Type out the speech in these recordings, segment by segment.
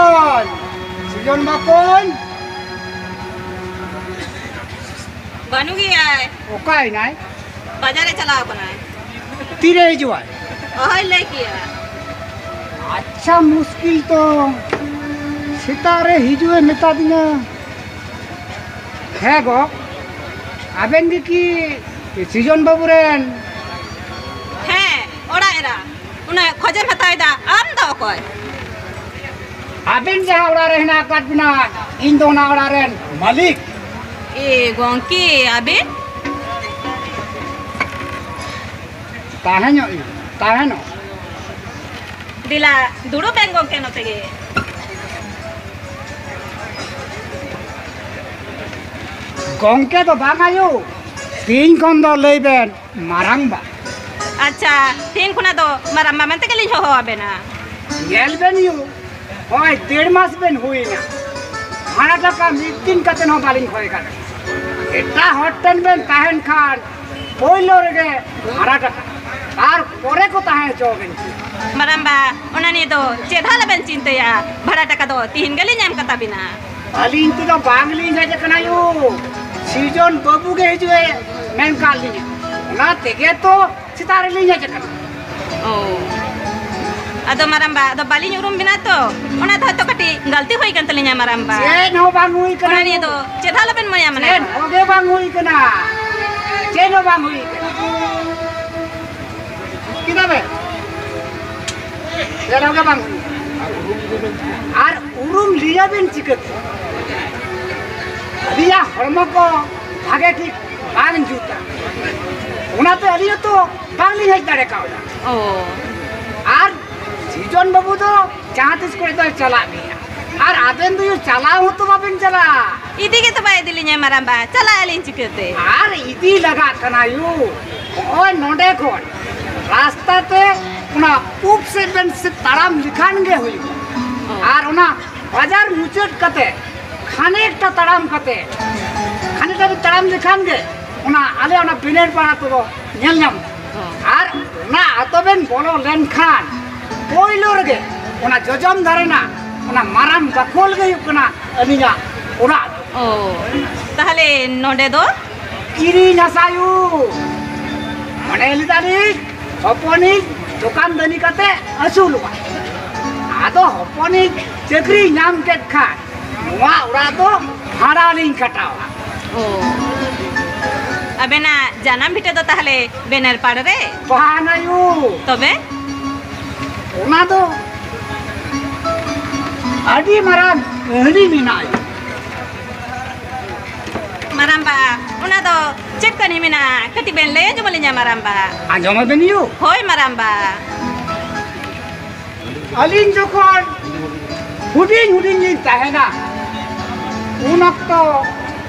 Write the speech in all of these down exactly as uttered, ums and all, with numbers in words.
ᱚᱠᱚᱭ? ᱥᱤᱡᱚᱱ ᱵᱟᱠᱚᱧ? ᱵᱟᱹᱱᱩᱜ ᱜᱮᱭᱟᱭ᱾ ᱚᱠᱟᱭᱮᱱᱟᱭ? ᱵᱟᱡᱟᱨ ᱮ ᱪᱟᱞᱟᱣ ᱠᱟᱱᱟᱭ᱾ ᱛᱤᱨᱮ ᱦᱤᱡᱩᱜᱼᱟᱭ? ᱚᱦᱚᱭ ᱞᱟᱹᱭ ᱠᱮᱭᱟ᱾ ᱟᱪᱪᱷᱟ, ᱢᱩᱥᱠᱤᱞ ᱛᱚ᱾ ᱥᱮᱛᱟᱜ ᱨᱮ ᱦᱤᱡᱩᱜ ᱮ ᱢᱮᱛᱟ ᱫᱤᱧᱟ᱾ ᱦᱮᱸ ᱜᱚ, ᱟᱵᱮᱱ ᱜᱮ ᱠᱤ ᱥᱤᱡᱚᱱ ᱵᱟᱹᱵᱩ ᱨᱮᱱ? ᱦᱮᱸ, ᱚᱲᱟᱜ ᱮᱨᱟ᱾ ᱩᱱᱟᱹᱜ ᱠᱷᱚᱡᱮᱢ ᱦᱟᱛᱟᱣ ᱮᱫᱟ, ᱟᱢ ᱫᱚ ᱚᱠᱚᱭ? ᱟᱵᱮᱱ ᱡᱟᱦᱟᱸ ᱚᱲᱟᱜ ᱨᱮ ᱦᱮᱱᱟᱜ ᱟᱠᱟᱫ ᱵᱮᱱᱟ, ᱤᱧ ᱫᱚ ᱚᱱᱟ ᱚᱲᱟᱜ ᱨᱮᱱ ᱢᱟᱹᱞᱤᱠ᱾ ᱮ ᱜᱚᱝᱠᱮ, ᱟᱵᱮᱱ? ᱛᱟᱦᱮᱸ ᱧᱚᱜ ᱤᱧ, ᱛᱟᱦᱮᱸ ᱧᱚᱜ᱾ ᱫᱮᱞᱟ, ᱫᱩᱲᱩᱵ ᱵᱮᱱ ᱜᱚᱝᱠᱮ ᱱᱚᱛᱮ ᱜᱮ᱾ ᱜᱚᱝᱠᱮ ᱫᱚ ᱵᱟᱝ ᱟᱭᱳ, ᱛᱮᱦᱮᱧ ᱠᱷᱚᱱ ᱫᱚ ᱞᱟᱹᱭ ᱵᱮᱱ ᱢᱟᱨᱟᱝᱵᱟ᱾ ᱟᱪᱪᱷᱟ, ᱛᱮᱦᱮᱧ ᱠᱷᱚᱱᱟᱜ ᱫᱚ ᱢᱟᱨᱟᱝᱵᱟ ᱢᱮᱱᱛᱮ ᱜᱮᱞᱤᱧ ᱦᱚᱦᱚ ᱟᱵᱮᱱᱟ᱾ ᱧᱮᱞ ᱵᱮᱱ ᱭᱳ, ᱱᱚᱜᱼᱚᱭ ᱰᱮᱲ ᱢᱟᱥ ᱵᱮᱱ ᱦᱩᱭᱱᱟ, ᱦᱟᱱᱟ ᱴᱟᱠᱟ ᱢᱤᱫ ᱫᱤᱱ ᱠᱟᱛᱮ ᱦᱚᱸ ᱵᱟᱹᱞᱤᱧ ᱠᱚᱭ ᱠᱟᱱᱟ᱾ ᱮᱴᱟᱜ ᱦᱚᱲ ᱴᱷᱮᱱ ᱵᱮᱱ ᱛᱟᱦᱮᱱ ᱠᱷᱟᱱ ᱯᱳᱭᱞᱳ ᱨᱮᱜᱮ ᱦᱟᱱᱟ ᱴᱟᱠᱟ, ᱟᱨ ᱯᱚᱨᱮ ᱠᱚ ᱛᱟᱦᱮᱸ ᱦᱚᱪᱚ ᱵᱮᱱ ᱠᱮᱭᱟ᱾ ᱢᱟᱨᱟᱝᱵᱟ, ᱚᱱᱟ ᱱᱤᱭᱮ ᱫᱚ ᱪᱮᱫ ᱦᱚᱸ ᱟᱞᱚᱵᱮᱱ ᱪᱤᱱᱛᱟᱹᱭᱟ, ᱵᱷᱟᱲᱟ ᱴᱟᱠᱟ ᱫᱚ ᱛᱤᱦᱤᱧ ᱜᱮᱞᱤᱧ ᱮᱢ ᱠᱟᱛᱟ ᱵᱤᱱᱟ᱾ ᱟᱹᱞᱤᱧ ᱛᱮᱫᱚ ᱵᱟᱝᱞᱤᱧ ᱦᱮᱡ ᱟᱠᱟᱱᱟ ᱭᱳ, ᱥᱤᱨᱡᱚᱱ ᱵᱟᱹᱵᱩ ᱜᱮ ᱦᱤᱡᱩᱜ ᱮ ᱢᱮᱱ ᱠᱟᱜ ᱞᱤᱧᱟ, ᱚᱱᱟ ᱛᱮᱜᱮ ᱛᱚ ᱥᱮᱛᱟᱜ ᱨᱮᱞᱤᱧ ᱦᱮᱡ ᱟᱠᱟᱱᱟ᱾ ᱚ, ᱟᱫᱚ ᱢᱟᱨᱟᱝᱵᱟ, ᱟᱫᱚ ᱵᱟᱹᱞᱤᱧ ᱩᱨᱩᱢ ᱵᱤᱱᱟ ᱛᱚ, ᱚᱱᱟ ᱫᱚ ᱦᱚᱭᱛᱚ ᱠᱟᱹᱴᱤᱡ ᱜᱟᱹᱞᱛᱤ ᱦᱩᱭ ᱠᱟᱱ ᱛᱟᱹᱞᱤᱧᱟ ᱢᱟᱨᱟᱝᱵᱟ᱾ ᱪᱮᱫ ᱦᱚᱸ ᱵᱟᱝ ᱦᱩᱭ ᱠᱟᱱᱟ᱾ ᱚᱱᱟ ᱱᱤᱭᱮ ᱫᱚ ᱪᱮᱫ ᱦᱚᱸ ᱟᱞᱚᱵᱮᱱ ᱢᱚᱱᱮᱭᱟ ᱢᱟᱱᱮ᱾ ᱪᱮᱫ ᱦᱚᱸ ᱜᱮ ᱵᱟᱝ ᱦᱩᱭ ᱠᱟᱱᱟ, ᱪᱮᱫ ᱦᱚᱸ ᱵᱟᱝ ᱦᱩᱭ ᱠᱟᱱᱟ᱾ ᱪᱮᱫᱟᱜ ᱵᱮᱱ? ᱪᱮᱫ ᱦᱚᱸ ᱜᱮ ᱵᱟᱝ ᱦᱩᱭᱩᱜᱼᱟ᱾ ᱟᱨ ᱩᱨᱩᱢ ᱞᱤᱭᱟᱹ ᱵᱤᱱ ᱪᱤᱠᱟᱹᱛᱮ? ᱟᱹᱞᱤᱧᱟᱜ ᱦᱚᱲᱢᱚ ᱠᱚ ᱵᱷᱟᱜᱮ ᱴᱷᱤᱠ ᱵᱟᱝ ᱡᱩᱛᱟ, ᱚᱱᱟᱛᱮ ᱟᱹᱞᱤᱧ ᱦᱚᱸᱛᱚ ᱵᱟᱝᱞᱤᱧ ᱦᱮᱡ ᱫᱟᱲᱮ ᱠᱟᱣᱫᱟ᱾ ᱚ᱾ ᱟᱨ ᱥᱤᱡᱚᱱ ᱵᱟᱹᱵᱩ ᱫᱚ ᱡᱟᱦᱟᱸ ᱛᱤᱥ ᱠᱚᱨᱮ ᱫᱚᱭ ᱪᱟᱞᱟᱜ ᱜᱮᱭᱟ, ᱟᱨ ᱟᱵᱮᱱ ᱫᱚ ᱪᱟᱞᱟᱣ ᱦᱚᱸᱛᱚ ᱵᱟᱵᱮᱱ ᱪᱟᱞᱟᱜᱼᱟ᱾ ᱤᱫᱤ ᱜᱮᱛᱚ ᱵᱟᱭ ᱤᱫᱤ ᱞᱤᱧᱟᱭ ᱢᱟᱨᱟᱝᱵᱟ, ᱪᱟᱞᱟᱜ ᱟᱹᱞᱤᱧ ᱪᱤᱠᱟᱹᱛᱮ? ᱟᱨ ᱤᱫᱤ ᱞᱟᱜᱟᱜ ᱠᱟᱱᱟ ᱭᱩ, ᱱᱚᱜᱼᱚᱭ ᱱᱚᱰᱮ ᱠᱷᱚᱱ ᱨᱟᱥᱛᱟ ᱛᱮ ᱚᱱᱟ ᱯᱩᱵ ᱥᱮᱫ ᱵᱮᱱ ᱥᱮ ᱛᱟᱲᱟᱢ ᱞᱮᱠᱷᱟᱱ ᱜᱮ ᱦᱩᱭᱩᱜᱼᱟ᱾ ᱚ᱾ ᱟᱨ ᱚᱱᱟ ᱵᱟᱡᱟᱨ ᱢᱩᱪᱟᱹᱫ ᱠᱟᱛᱮ ᱠᱷᱟᱱᱮᱠᱴᱟ ᱛᱟᱲᱟᱢ ᱠᱟᱛᱮ, ᱠᱷᱟᱱᱮᱠᱴᱟ ᱵᱮᱱ ᱛᱟᱲᱟᱢ ᱞᱮᱠᱷᱟᱱ ᱜᱮ ᱚᱱᱟ ᱟᱞᱮ ᱚᱱᱟ ᱵᱤᱱᱮᱰ ᱯᱟᱲᱟ ᱛᱮᱫᱚ ᱧᱮᱞ ᱧᱟᱢᱚᱜᱼᱟ᱾ ᱦᱚᱸ᱾ ᱟᱨ ᱚᱱᱟ ᱟᱛᱳ ᱵᱮᱱ ᱵᱚᱞᱚ ᱞᱮᱱᱠᱷᱟᱱ ᱯᱳᱭᱞᱳ ᱨᱮᱜᱮ ᱚᱱᱟ ᱡᱚᱡᱚᱢ ᱫᱷᱟᱨᱮ ᱨᱮᱱᱟᱜ ᱚᱱᱟ ᱢᱟᱨᱟᱝ ᱵᱟᱠᱷᱳᱞ ᱜᱮ ᱦᱩᱭᱩᱜ ᱠᱟᱱᱟ ᱟᱹᱞᱤᱧᱟᱜ ᱚᱲᱟᱜ ᱫᱚ᱾ ᱚ, ᱛᱟᱦᱞᱮ ᱱᱚᱰᱮ ᱫᱚ? ᱠᱤᱨᱤᱧ ᱦᱟᱥᱟᱭᱩ᱾ ᱢᱚᱱᱮ ᱞᱮᱫᱟᱞᱤᱧ ᱦᱚᱯᱚᱱᱤᱡ ᱫᱚᱠᱟᱱ ᱫᱟᱹᱱᱤ ᱠᱟᱛᱮ ᱟᱹᱥᱩᱞᱚᱜᱼᱟ᱾ ᱟᱫᱚ ᱦᱚᱯᱚᱱᱤᱡ ᱪᱟᱹᱠᱨᱤ ᱧᱟᱢ ᱠᱮᱫ ᱠᱷᱟᱱ ᱱᱚᱣᱟ ᱚᱲᱟᱜ ᱫᱚ ᱵᱷᱟᱲᱟ ᱞᱤᱧ ᱠᱷᱟᱴᱟᱣᱟ᱾ ᱚ, ᱟᱵᱮᱱᱟᱜ ᱡᱟᱱᱟᱢ ᱵᱷᱤᱴᱟᱹ ᱫᱚ ᱛᱟᱦᱞᱮ ᱵᱮᱱᱟᱨᱯᱟᱲ ᱨᱮ? ᱵᱟᱝ ᱟᱭᱳ᱾ ᱛᱚᱵᱮ? ᱚᱱᱟ ᱫᱚ ᱟᱹᱰᱤ ᱢᱟᱨᱟᱝ ᱠᱟᱹᱦᱱᱤ ᱢᱮᱱᱟᱜᱼᱟ᱾ ᱢᱟᱨᱟᱝᱵᱟ, ᱚᱱᱟ ᱫᱚ ᱪᱮᱫ ᱠᱟᱹᱦᱱᱤ ᱢᱮᱱᱟᱜᱼᱟ? ᱠᱟᱹᱴᱤᱡ ᱵᱮᱱ ᱞᱟᱹᱭ ᱟᱸᱡᱚᱢ ᱟᱹᱞᱤᱧᱟ, ᱢᱟᱨᱟᱝᱵᱟ᱾ ᱟᱸᱡᱚᱢ ᱟᱵᱮᱱ ᱭᱩ? ᱦᱳᱭ, ᱢᱟᱨᱟᱝᱵᱟ᱾ ᱟᱹᱞᱤᱧ ᱡᱚᱠᱷᱚᱱ ᱦᱩᱰᱤᱧ ᱦᱩᱰᱤᱧ ᱞᱤᱧ ᱛᱟᱦᱮᱱᱟ, ᱩᱱ ᱚᱠᱛᱚ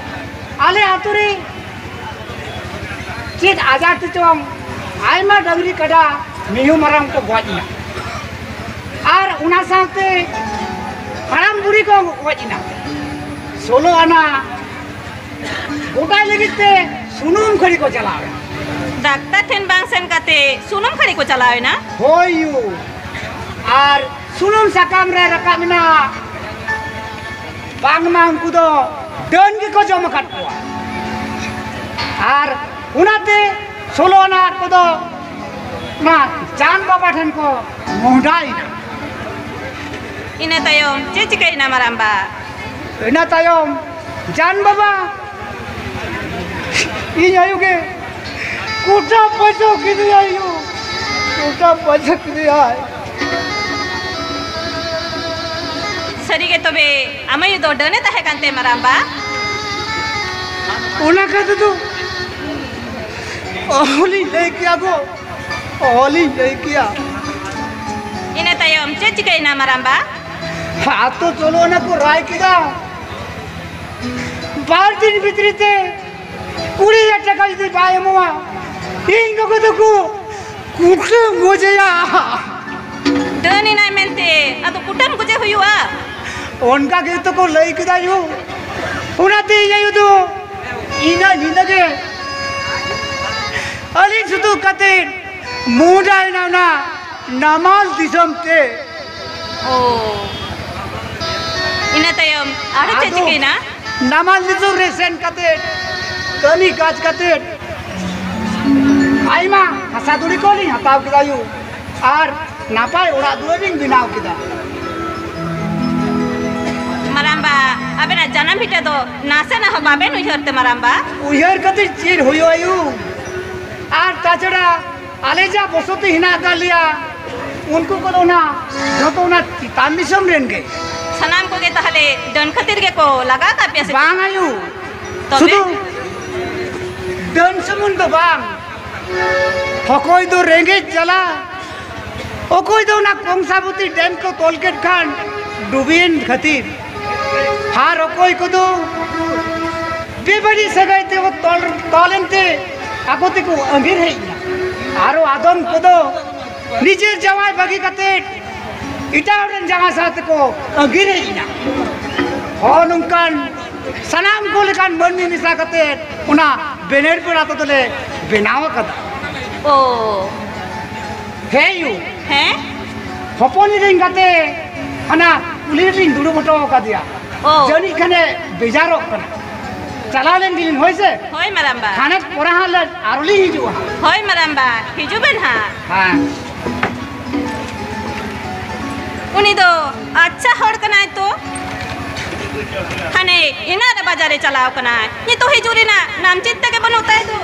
ᱟᱞᱮ ᱟᱹᱛᱩ ᱨᱮ ᱪᱮᱫ ᱟᱡᱟᱨ ᱛᱮᱪᱚᱝ ᱟᱭᱢᱟ ᱰᱟᱹᱝᱨᱤ ᱠᱟᱰᱟ ᱢᱤᱦᱩ ᱢᱮᱨᱚᱢ ᱠᱚ ᱜᱚᱡ ᱮᱱᱟ᱾ ᱟᱨ ᱚᱱᱟ ᱥᱟᱶᱛᱮ ᱦᱟᱲᱟᱢ ᱵᱩᱲᱦᱤ ᱠᱚ ᱜᱚᱡ ᱮᱱᱟ᱾ ᱥᱳᱞᱳ ᱟᱱᱟ ᱜᱚᱴᱟᱭ ᱞᱟᱹᱜᱤᱫ ᱛᱮ ᱥᱩᱱᱩᱢ ᱠᱷᱟᱹᱲᱤ ᱠᱚ ᱪᱟᱞᱟᱣ ᱮᱱᱟ᱾ ᱰᱟᱠᱛᱟᱨ ᱴᱷᱮᱱ ᱵᱟᱝ ᱥᱮᱱ ᱠᱟᱛᱮ ᱥᱩᱱᱩᱢ ᱠᱷᱟᱹᱲᱤ ᱠᱚ ᱪᱟᱞᱟᱣ ᱮᱱᱟ? ᱦᱳᱭ ᱭᱩ᱾ ᱟᱨ ᱥᱩᱱᱩᱢ ᱥᱟᱠᱟᱢ ᱨᱮ ᱨᱟᱠᱟᱵ ᱮᱱᱟ ᱵᱟᱝᱢᱟ ᱩᱱᱠᱩ ᱫᱚ ᱰᱟᱹᱱ ᱜᱮᱠᱚ ᱡᱚᱢ ᱟᱠᱟᱫ ᱠᱚᱣᱟ᱾ ᱟᱨ ᱚᱱᱟᱛᱮ ᱥᱳᱞᱳ ᱟᱱᱟ ᱠᱚᱫᱚ ᱚᱱᱟ ᱪᱟᱸᱫ ᱵᱟᱵᱟ ᱴᱷᱮᱱ ᱠᱚ ᱢᱚᱦᱰᱟᱭᱮᱱᱟ᱾ ᱤᱱᱟᱹ ᱛᱟᱭᱚᱢ ᱪᱮᱫ ᱪᱤᱠᱟᱹᱭᱮᱱᱟ, ᱢᱟᱨᱟᱝᱵᱟ? ᱤᱱᱟᱹ ᱛᱟᱭᱚᱢ ᱪᱟᱸᱫ ᱵᱟᱵᱟ ᱤᱧ ᱟᱭᱳ ᱜᱮ ᱠᱚᱴᱟ ᱯᱟᱪᱟᱣ ᱠᱮᱫᱮᱭᱟᱭ ᱭᱳ, ᱠᱚᱴᱟ ᱯᱟᱪᱟᱣ ᱠᱮᱫᱮᱭᱟᱭ᱾ ᱥᱟᱹᱨᱤ ᱜᱮ ᱛᱚᱵᱮ ᱟᱢ ᱟᱭᱳ ᱫᱚ ᱰᱟᱹᱱᱮ ᱛᱟᱦᱮᱸ ᱠᱟᱱᱛᱮ, ᱢᱟᱨᱟᱝᱵᱟ? ᱚᱱᱟ ᱠᱟᱛᱷᱟ ᱫᱚ ᱚᱦᱚᱞᱤᱧ ᱞᱟᱹᱭ ᱠᱮᱭᱟ ᱜᱚ, ᱚᱦᱚᱞᱤᱧ ᱞᱟᱹᱭ ᱠᱮᱭᱟ᱾ ᱤᱱᱟᱹ ᱛᱟᱭᱚᱢ ᱪᱮᱫ ᱪᱤᱠᱟᱹᱭᱮᱱᱟ, ᱢᱟᱨᱟᱝᱵᱟ? ᱟᱛᱳ ᱪᱚᱞᱚ ᱚᱱᱟ ᱠᱚ ᱨᱟᱭ ᱠᱮᱫᱟ᱾ ᱵᱟᱨ ᱫᱤᱱ ᱵᱷᱤᱛᱨᱤ ᱛᱮ ᱠᱩᱲᱤ ᱦᱟᱡᱟᱨ ᱴᱟᱠᱟ ᱡᱩᱫᱤ ᱵᱟᱭ ᱮᱢᱚᱜᱼᱟ, ᱤᱧ ᱜᱚᱜᱚ ᱫᱚᱠᱚ ᱠᱩᱴᱟᱹᱢ ᱜᱚᱡᱮᱭᱟ᱾ ᱰᱟᱹᱱ ᱮᱱᱟᱭ ᱢᱮᱱᱛᱮ ᱟᱫᱚ ᱠᱩᱴᱟᱹᱢ ᱜᱚᱡᱮ ᱦᱩᱭᱩᱜᱼᱟ? ᱚᱱᱠᱟ ᱜᱮᱛᱚ ᱠᱚ ᱞᱟᱹᱭ ᱠᱮᱫᱟ ᱭᱩ᱾ ᱚᱱᱟᱛᱮ ᱤᱧ ᱟᱭᱳ ᱫᱚ ᱤᱱᱟᱹ ᱧᱤᱫᱟᱹ ᱜᱮ ᱟᱹᱞᱤᱧ ᱥᱩᱫᱩ ᱠᱟᱛᱮ ᱢᱚᱦᱰᱟᱭᱮᱱᱟ ᱚᱱᱟ ᱱᱟᱢᱟᱞ ᱫᱤᱥᱚᱢ ᱛᱮ᱾ ᱚ, ᱤᱱᱟᱹ ᱛᱟᱭᱚᱢ ᱟᱨᱦᱚᱸ ᱪᱮᱫ ᱟᱫᱚ ᱪᱤᱠᱟᱹᱭᱮᱱᱟ? ᱱᱟᱢᱟᱞ ᱫᱤᱥᱚᱢ ᱨᱮ ᱥᱮᱱ ᱠᱟᱛᱮ, ᱠᱟᱹᱢᱤ ᱠᱟᱡᱽ ᱠᱟᱛᱮ, ᱟᱭᱢᱟ ᱦᱟᱥᱟ ᱫᱷᱩᱲᱤ ᱠᱚᱞᱤᱧ ᱦᱟᱛᱟᱣ ᱠᱮᱫᱟ ᱭᱩ᱾ ᱟᱨ ᱱᱟᱯᱟᱭ ᱚᱲᱟᱜ ᱫᱩᱣᱟᱹᱨ ᱞᱤᱧ ᱵᱮᱱᱟᱣ ᱠᱮᱫᱟ᱾ ᱢᱟᱨᱟᱝᱵᱟ, ᱟᱵᱮᱱᱟᱜ ᱡᱟᱱᱟᱢ ᱵᱷᱤᱴᱟᱹ ᱫᱚ ᱱᱟᱥᱮᱱᱟᱜ ᱦᱚᱸ ᱵᱟᱵᱮᱱ ᱩᱭᱦᱟᱹᱨ ᱛᱮ, ᱢᱟᱨᱟᱝᱵᱟ? ᱩᱭᱦᱟᱹᱨ ᱠᱟᱛᱮ ᱪᱮᱫ ᱦᱩᱭᱩᱜᱼᱟ ᱭᱩ? ᱟᱨ ᱛᱟᱪᱷᱟᱲᱟ ᱟᱞᱮ ᱡᱟ ᱵᱚᱥᱚᱛᱤ ᱦᱮᱱᱟᱜ ᱟᱠᱟᱫ ᱞᱮᱭᱟ, ᱩᱱᱠᱩ ᱠᱚᱫᱚ ᱚᱱᱟ, ᱡᱚᱛᱚ ᱚᱱᱟ ᱪᱮᱛᱟᱱ ᱫᱤᱥᱚᱢ ᱨᱮᱱ ᱜᱮ᱾ ᱥᱟᱱᱟᱢ ᱠᱚᱜᱮ ᱛᱟᱦᱞᱮ ᱰᱟᱹᱱ ᱠᱷᱟᱹᱛᱤᱨ ᱜᱮᱠᱚ ᱞᱟᱜᱟ ᱟᱠᱟᱫ ᱯᱮᱭᱟ ᱥᱮ ᱪᱮᱫ? ᱵᱟᱝ ᱟᱭᱳ, ᱛᱚᱵᱮ? ᱥᱩᱫᱷᱩ ᱰᱟᱹᱱ ᱥᱩᱢᱩᱝ ᱫᱚ ᱵᱟᱝ, ᱚᱠᱚᱭ ᱫᱚ ᱨᱮᱸᱜᱮᱡ ᱡᱟᱞᱟ, ᱚᱠᱚᱭ ᱫᱚ ᱚᱱᱟ ᱠᱚᱝᱥᱟᱵᱚᱛᱤ ᱰᱮᱢ ᱠᱚ ᱛᱚᱞ ᱠᱮᱫ ᱠᱷᱟᱱ ᱰᱩᱵᱤᱭᱮᱱ ᱠᱷᱟᱹᱛᱤᱨ, ᱟᱨ ᱚᱠᱚᱭ ᱠᱚᱫᱚ ᱵᱮᱵᱟᱹᱲᱤᱡ ᱥᱟᱹᱜᱟᱹᱭ ᱛᱮᱠᱚ ᱛᱚᱞ, ᱛᱚᱞ ᱮᱱᱛᱮ ᱟᱠᱚ ᱛᱮᱠᱚ ᱟᱺᱜᱤᱨ ᱦᱮᱡ ᱮᱱᱟ᱾ ᱟᱨᱚ ᱟᱫᱚᱢ ᱠᱚᱫᱚ ᱱᱤᱡᱮᱨ ᱡᱟᱶᱟᱭ ᱵᱟᱹᱜᱤ ᱠᱟᱛᱮ ᱮᱴᱟᱜ ᱦᱚᱲ ᱨᱮᱱ ᱡᱟᱶᱟᱭ ᱥᱟᱶ ᱛᱮᱠᱚ ᱟᱺᱜᱤᱨ ᱦᱮᱡ ᱮᱱᱟ᱾ ᱦᱚᱸ, ᱱᱚᱝᱠᱟᱱ ᱥᱟᱱᱟᱢ ᱠᱚ ᱞᱮᱠᱟᱱ ᱢᱟᱹᱱᱢᱤ ᱢᱮᱥᱟ ᱠᱟᱛᱮ ᱚᱱᱟ ᱵᱮᱱᱮᱲ ᱯᱮᱲᱟ ᱫᱚᱞᱮ ᱵᱮᱱᱟᱣ ᱟᱠᱟᱫᱟ᱾ ᱳ᱾ ᱦᱮᱸ ᱭᱩ᱾ ᱦᱮᱸ? ᱦᱚᱯᱚᱱ ᱤᱫᱤᱧ ᱠᱟᱛᱮ ᱦᱟᱱᱟ ᱠᱩᱞᱦᱤ ᱨᱮᱞᱤᱧ ᱫᱩᱲᱩᱵ ᱦᱚᱴᱚ ᱟᱠᱟᱫᱮᱭᱟ᱾ ᱳ᱾ ᱡᱟᱹᱱᱤᱡ ᱠᱷᱟᱱᱮ ᱵᱮᱡᱟᱨᱚᱜ ᱠᱟᱱᱟ᱾ ᱪᱟᱞᱟᱣ ᱞᱮᱱ ᱜᱮᱞᱤᱧ, ᱦᱳᱭ ᱥᱮ? ᱦᱳᱭ, ᱢᱟᱨᱟᱝᱵᱟ᱾ ᱠᱷᱟᱱᱮᱠ ᱯᱚᱨᱮ ᱦᱟᱸᱜ ᱞᱮ ᱟᱨᱚ ᱞᱤᱧ ᱦᱤᱡᱩᱜᱼᱟ᱾ ᱦᱳᱭ, ᱢᱟᱨᱟᱝᱵᱟ, ᱦᱤᱡᱩᱜ ᱵᱮᱱ ᱦᱟᱸᱜ᱾ ᱦᱮᱸ᱾ ᱩᱱᱤ ᱫᱚ ᱟᱪᱪᱷᱟ ᱦᱚᱲ ᱠᱟᱱᱟᱭ ᱛᱚ᱾ ᱦᱟᱱᱮ ᱮᱱᱟᱱ ᱨᱮ ᱵᱟᱡᱟᱨ ᱨᱮ ᱪᱟᱞᱟᱣ ᱠᱟᱱᱟᱭ, ᱱᱤᱛᱚᱜ ᱦᱤᱡᱩᱜ ᱨᱮᱱᱟᱜ ᱱᱟᱢ ᱪᱤᱱᱛᱟᱹ ᱜᱮ ᱵᱟᱹᱱᱩᱜ ᱛᱟᱭ ᱫᱚ᱾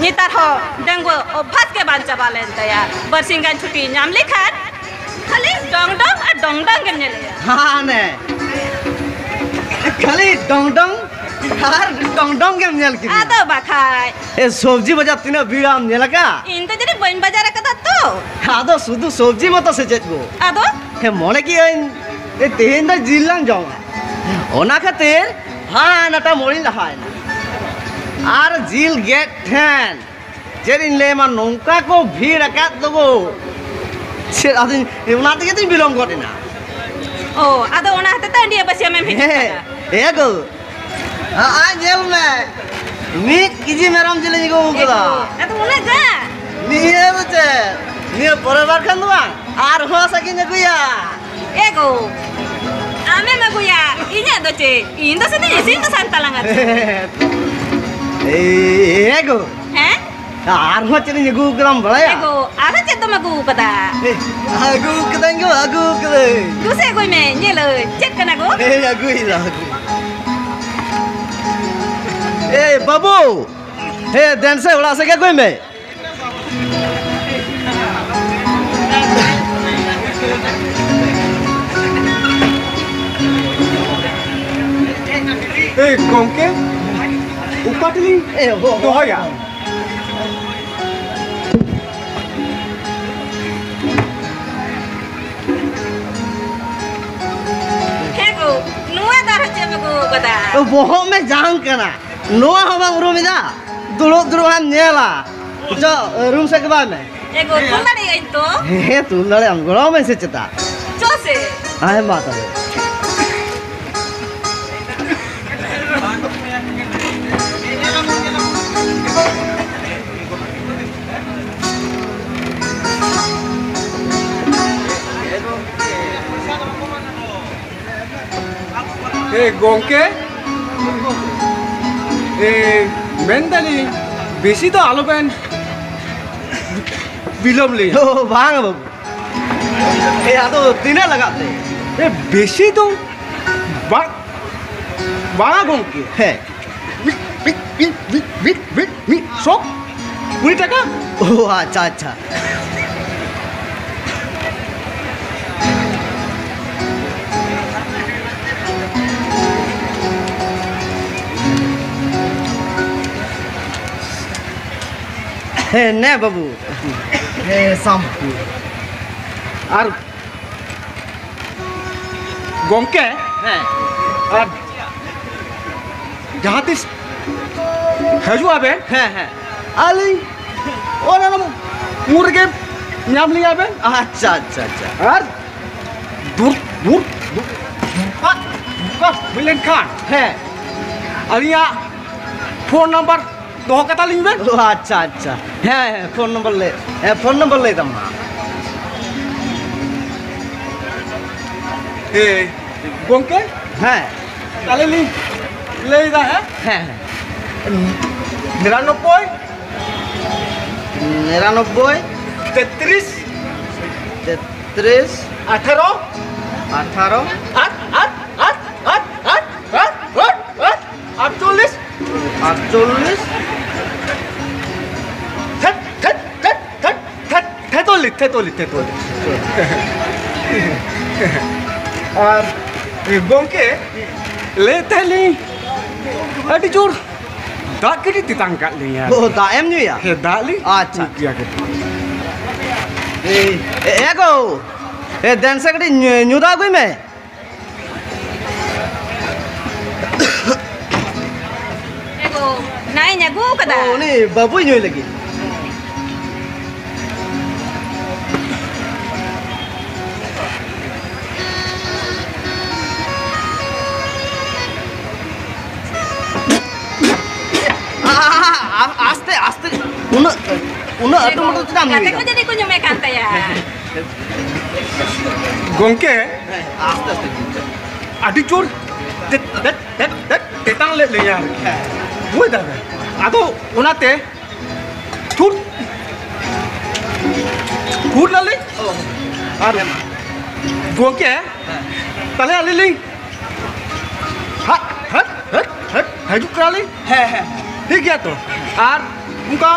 ᱱᱮᱛᱟᱨ ᱦᱚᱸ ᱰᱟᱺᱜᱩᱣᱟᱹ ᱚᱵᱷᱟᱥ ᱜᱮ ᱵᱟᱝ ᱪᱟᱵᱟ ᱞᱮᱱ ᱛᱟᱭᱟ᱾ ᱵᱟᱨᱥᱤᱧ ᱜᱟᱱ ᱪᱷᱩᱴᱤ ᱧᱟᱢ ᱞᱮᱠᱷᱟᱱ ᱠᱷᱟᱹᱞᱤ ᱰᱚᱝ ᱰᱚᱝ ᱟᱨ ᱰᱚᱝ ᱰᱚᱝ ᱜᱮᱢ ᱧᱮᱞᱮᱭᱟ᱾ ᱦᱟᱱᱮ ᱠᱷᱟᱹᱞᱤ ᱰᱚᱝ ᱰᱚᱝ ᱟᱨ ᱰᱚᱝ ᱰᱚᱝ ᱜᱮᱢ ᱧᱮᱞ ᱠᱮᱫᱮᱭᱟ᱾ ᱟᱫᱚ ᱵᱟᱠᱷᱟᱡ᱾ ᱮ, ᱥᱚᱵᱽᱡᱤ ᱵᱟᱡᱟᱨ ᱛᱤᱱᱟᱹᱜ ᱵᱷᱤᱲᱟᱢ ᱧᱮᱞ ᱟᱠᱟᱫ? ᱤᱧ ᱫᱚ ᱡᱟᱹᱱᱤᱡ ᱵᱟᱹᱧ ᱵᱟᱡᱟᱨ ᱟᱠᱟᱫᱟ ᱛᱚ᱾ ᱟᱫᱚ ᱥᱩᱫᱷᱩ ᱥᱚᱵᱽᱡᱤ ᱢᱚᱛᱚ ᱥᱮ ᱪᱮᱫ ᱜᱳ? ᱟᱫᱚ? ᱦᱮᱸ, ᱢᱚᱱᱮ ᱠᱮᱜᱼᱟᱹᱧ, ᱮ, ᱛᱮᱦᱮᱧ ᱫᱚ ᱡᱤᱞ ᱞᱟᱝ ᱡᱚᱢᱟ᱾ ᱚᱱᱟ ᱠᱷᱟᱹᱛᱤᱨ ᱦᱟᱱᱟᱴᱟ ᱢᱳᱲᱤᱧ ᱞᱟᱦᱟᱭᱮᱱᱟ᱾ ᱟᱨ ᱡᱤᱞ ᱜᱮᱫ ᱴᱷᱮᱱ ᱪᱮᱫ ᱤᱧ ᱞᱟᱹᱭᱟᱢᱟ, ᱱᱚᱝᱠᱟ ᱠᱚ ᱵᱷᱤᱲ ᱟᱠᱟᱫ ᱫᱚᱠᱚ᱾ ᱪᱮᱫ ᱟᱫᱚᱧ, ᱚᱱᱟ ᱛᱮᱜᱮ ᱛᱚᱧ ᱵᱤᱞᱚᱢ ᱜᱚᱫ ᱮᱱᱟ᱾ ᱳ, ᱟᱫᱚ ᱚᱱᱟ ᱦᱚᱛᱮᱡ ᱛᱮ ᱟᱹᱰᱤ ᱵᱟᱹᱥᱭᱟᱹᱢ ᱮᱢ ᱦᱤᱡᱩᱜ ᱦᱮᱸ, ᱠᱟᱱᱟ᱾ ᱦᱮᱸ ᱜᱳ᱾ ᱦᱚᱸᱜᱼᱚᱭ ᱧᱮᱞ ᱢᱮ, ᱢᱤᱫ ᱠᱮᱡᱤ ᱢᱮᱨᱚᱢ ᱡᱤᱞᱤᱧ ᱟᱹᱜᱩ ᱟᱠᱟᱫᱟ᱾ ᱮ ᱜᱳ, ᱟᱫᱚ ᱩᱱᱟᱹᱜ ᱜᱟᱱ? ᱱᱤᱭᱟᱹ ᱫᱚ ᱪᱮᱫ? ᱱᱤᱭᱟᱹ ᱯᱚᱨᱮᱨ ᱵᱟᱨ ᱠᱷᱟᱱ ᱫᱚ ᱵᱟᱝ, ᱟᱨᱦᱚᱸ ᱥᱟᱸᱜᱮᱧ ᱟᱹᱜᱩᱭᱟ᱾ ᱮ ᱜᱳ, ᱟᱢᱮ ᱚᱠᱚᱭᱟ? ᱤᱧᱟᱹᱜ ᱫᱚ ᱪᱮᱫ? ᱤᱧ ᱫᱚ ᱥᱩᱫᱷᱩ ᱤᱥᱤᱱ ᱵᱟᱥᱟᱝ ᱛᱟᱞᱟᱝᱟ ᱪᱮ᱾ ᱮ ᱜᱳ᱾ ᱦᱮᱸ? ᱟᱨᱦᱚᱸ ᱪᱮᱫ ᱤᱧ ᱟᱹᱜᱩ ᱠᱟᱫᱟᱢ ᱵᱟᱲᱟᱭᱟ? ᱮ ᱜᱳ, ᱟᱨᱦᱚᱸ ᱪᱮᱫ ᱫᱚᱢ ᱟᱹᱜᱩ ᱠᱟᱫᱟ? ᱮ, ᱟᱹᱜᱩ ᱠᱟᱹᱫᱟᱹᱧ ᱜᱳ, ᱟᱹᱜᱩ ᱠᱟᱹᱫᱟᱹᱧ᱾ ᱫᱩᱥᱮ ᱟᱹᱜᱩᱭ ᱢᱮ, ᱧᱮᱞᱟᱹᱧ ᱪᱮᱫ ᱠᱟᱱᱟ ᱜᱳ? ᱮ, ᱟᱹᱜᱩᱭ ᱫᱟ, ᱟᱹᱜᱩᱭ᱾ ᱮ ᱵᱟᱹᱵᱩ, ᱦᱮ ᱫᱮᱱ ᱥᱮ ᱚᱲᱟᱜ ᱥᱮᱫ ᱜᱮ ᱟᱹᱜᱩᱭ ᱢᱮ᱾ ᱮ ᱜᱚᱢᱠᱮ, ᱚᱠᱟ ᱴᱷᱮᱱ ᱞᱤᱧ ᱮ, ᱦᱚ, ᱦᱚ᱾ ᱫᱚᱦᱚᱭᱟ? ᱦᱮᱸ ᱜᱳ, ᱱᱚᱣᱟ ᱫᱚ ᱟᱨᱦᱚᱸ ᱪᱮᱫ ᱮᱢ ᱟᱹᱜᱩ ᱠᱟᱫᱟ? ᱵᱚᱦᱚᱜ ᱢᱮ ᱡᱟᱝ ᱠᱟᱱᱟ, ᱱᱚᱣᱟ ᱦᱚᱸ ᱵᱟᱢ ᱩᱨᱩᱢ ᱮᱫᱟ? ᱫᱩᱲᱩᱵ ᱫᱩᱲᱩᱵ ᱦᱟᱸᱜ ᱧᱮᱞᱟ᱾ ᱪᱚ, ᱨᱩᱢ ᱥᱮᱫ ᱜᱮ ᱵᱟᱭ ᱢᱮ᱾ ᱮ ᱜᱳ, ᱛᱩᱞ ᱫᱟᱲᱮᱭᱟᱜ ᱟᱹᱧ ᱛᱚ? ᱦᱮᱸ, ᱛᱩᱞ ᱫᱟᱲᱮᱭᱟᱜ ᱟᱢ, ᱜᱚᱲᱚ ᱢᱮ ᱥᱮ ᱪᱮᱛᱟ? ᱪᱚ ᱥᱮ᱾ ᱦᱮᱸ, ᱢᱟ ᱛᱚᱵᱮ᱾ ᱮ ᱜᱚᱢᱠᱮ, ᱮ, ᱢᱮᱱᱫᱟᱞᱤᱧ ᱵᱮᱥᱤ ᱫᱚ ᱟᱞᱚᱵᱮᱱ ᱵᱤᱞᱚᱢ ᱞᱮᱭᱟ᱾ ᱳ, ᱵᱟᱝ ᱵᱟᱹᱵᱩ᱾ ᱮ, ᱟᱫᱚ ᱛᱤᱱᱟᱹᱜ ᱞᱟᱜᱟᱜ ᱛᱮ? ᱮ, ᱵᱮᱥᱤ ᱫᱚ ᱵᱟᱝ, ᱵᱟᱝᱟ ᱜᱚᱢᱠᱮ᱾ ᱦᱮᱸ᱾ ᱢᱤᱫ, ᱢᱤᱫ, ᱢᱤᱫ, ᱢᱤᱫ, ᱢᱤᱫ, ᱢᱤᱫ ᱥᱚ ᱠᱩᱲᱤ ᱴᱟᱠᱟ᱾ ᱳ, ᱟᱪᱪᱷᱟ, ᱟᱪᱪᱷᱟ᱾ ᱦᱮᱸ, ᱱᱮ ᱵᱟᱹᱵᱩ᱾ ᱦᱮᱸ, ᱥᱟᱢ᱾ ᱟᱨ ᱜᱚᱢᱠᱮ, ᱦᱮᱸ᱾ ᱟᱨ ᱡᱟᱦᱟᱸ ᱛᱤᱥ ᱦᱤᱡᱩᱜ ᱟᱵᱮᱱ, ᱦᱮᱸ, ᱦᱮᱸ᱾ ᱟᱹᱞᱤᱧ ᱚᱱᱟ ᱢᱩᱫᱽ ᱨᱮᱜᱮ ᱧᱟᱢ ᱞᱤᱧᱟ ᱵᱮᱱ᱾ ᱟᱪᱪᱷᱟ, ᱟᱪᱪᱷᱟ, ᱟᱪᱪᱷᱟ᱾ ᱟᱨ ᱫᱩᱨ-, ᱫᱩᱨ-, ᱫᱩᱨ-, ᱫᱚᱨᱠᱟᱨ, ᱫᱚᱨᱠᱟᱨ ᱦᱩᱭ ᱞᱮᱱᱠᱷᱟᱱ, ᱦᱮᱸ᱾ ᱟᱹᱞᱤᱧᱟᱜ ᱯᱷᱳᱱ ᱱᱟᱢᱵᱟᱨ ᱫᱚᱦᱚ ᱠᱟᱛᱟ ᱞᱤᱧ ᱵᱮᱱ᱾ ᱳ, ᱟᱪᱪᱷᱟ, ᱟᱪᱪᱷᱟ᱾ ᱦᱮᱸ, ᱦᱮᱸ, ᱯᱷᱳᱱ ᱱᱚᱢᱵᱚᱨ ᱞᱟᱹᱭ, ᱦᱮᱸ, ᱯᱷᱳᱱ ᱱᱚᱢᱵᱚᱨ ᱞᱟᱹᱭ ᱛᱟᱢ ᱢᱟ᱾ ᱦᱮᱸ, ᱜᱚᱢᱠᱮ, ᱦᱮᱸ᱾ ᱛᱟᱦᱞᱮ ᱞᱤᱧ ᱞᱟᱹᱭᱫᱟ, ᱦᱮᱸ? ᱦᱮᱸ, ᱦᱮᱸ᱾ ᱱᱤᱨᱟᱱᱚᱵᱵᱳᱭ᱾ ᱱᱤᱨᱟᱱᱚᱵᱵᱳᱭ᱾ ᱛᱮᱛᱨᱤᱥ᱾ ᱛᱮᱛᱨᱤᱥ᱾ ᱟᱴᱷᱟᱨᱚ᱾ ᱟᱴᱷᱟᱨᱚ᱾ ᱟᱴ, ᱟᱴ, ᱟᱴ, ᱟᱴ, ᱟᱴ, ᱟᱴ, ᱟᱴ, ᱟᱴ, ᱟᱴ, ᱟᱴ, ᱟᱴᱪᱚᱞᱞᱤᱥ᱾ ᱟᱴᱪᱚᱞᱞᱤᱥ᱾ ᱛᱷᱮᱛ, ᱛᱷᱮᱛ, ᱛᱷᱮᱛ, ᱛᱷᱮᱛ, ᱛᱷᱮᱛ, ᱛᱷᱮᱛᱚᱞᱞᱤᱥ, ᱛᱷᱮᱛᱚᱞᱞᱤᱥ, ᱛᱷᱮᱛᱚᱞᱞᱤᱥ᱾ ᱟᱨ ᱜᱚᱢᱠᱮ, ᱞᱟᱹᱭᱮᱫ ᱛᱟᱦᱮᱸᱫ ᱞᱤᱧ, ᱟᱹᱰᱤ ᱡᱳᱨ ᱫᱟᱜ ᱠᱟᱹᱴᱤᱡ ᱛᱮᱛᱟᱝ ᱠᱟᱜ ᱞᱤᱧᱟ᱾ ᱚ, ᱫᱟᱜ ᱮᱢ ᱧᱩᱭᱟ? ᱦᱮᱸ, ᱫᱟᱜ ᱞᱤᱧ ᱟᱪᱪᱷᱟ, ᱧᱩ ᱠᱮᱭᱟ ᱠᱟᱹᱴᱤᱡ᱾ ᱮ, ᱮ ᱜᱳ, ᱮ, ᱫᱮᱱ ᱥᱮ ᱠᱟᱹᱴᱤᱡ ᱧᱩ, ᱧᱩ ᱫᱟᱜ ᱟᱹᱜᱩᱭ ᱢᱮ᱾ ᱮ ᱜᱳ, ᱱᱟᱜ ᱤᱧ ᱟᱹᱜᱩ ᱠᱟᱫᱟ᱾ ᱚ, ᱩᱱᱤ ᱵᱟᱹᱵᱩᱭ ᱧᱩᱭ ᱞᱟᱹᱜᱤᱫ᱾ ᱟ, ᱟ, ᱟ, ᱟᱥᱛᱮ, ᱟᱥᱛᱮ᱾ ᱩᱱᱟᱹᱜ, ᱩᱱᱟᱹᱜ ᱟᱹᱴᱩ ᱢᱟᱹᱴᱩ ᱪᱮᱫᱟᱜ ᱮᱢ ᱜᱟᱛᱮ ᱧᱩᱭᱮᱫᱟ? ᱠᱚ ᱡᱟᱹᱱᱤᱡ ᱠᱚ ᱧᱩᱢᱮ ᱠᱟᱱ ᱛᱟᱭᱟ᱾ ᱜᱚᱢᱠᱮ, ᱦᱮᱸ, ᱟᱥᱛᱮ ᱟᱥᱛᱮ ᱧᱩᱭ ᱢᱮ᱾ ᱟᱹᱰᱤ ᱡᱳᱨ ᱛᱮ-, ᱛᱮ-, ᱛᱮ-, ᱛᱮ-, ᱛᱮᱛᱟᱝ ᱞᱮᱫ ᱞᱤᱧᱟ ᱟᱨᱠᱤ᱾ ᱦᱮᱸ᱾ ᱵᱩᱡᱽ ᱫᱟᱵᱮᱱ? ᱟᱫᱚ ᱚᱱᱟᱛᱮ ᱛᱷᱩᱨ, ᱛᱷᱩᱨ ᱱᱟᱞᱤᱧ᱾ ᱚ᱾ ᱟᱨ ᱦᱮᱸ ᱢᱟ᱾ ᱜᱚᱢᱠᱮ, ᱦᱮᱸ᱾ ᱛᱟᱦᱞᱮ ᱟᱹᱞᱤᱧ ᱞᱤᱧ ᱦᱟᱴ, ᱦᱟᱴ, ᱦᱟᱴ, ᱦᱟᱴ, ᱦᱤᱡᱩᱜ ᱠᱟᱱᱟᱞᱤᱧ᱾ ᱦᱮᱸ, ᱦᱮᱸ, ᱦᱮᱸ᱾ ᱴᱷᱤᱠ ᱜᱮᱭᱟ ᱛᱚ? ᱟᱨ ᱚᱱᱠᱟ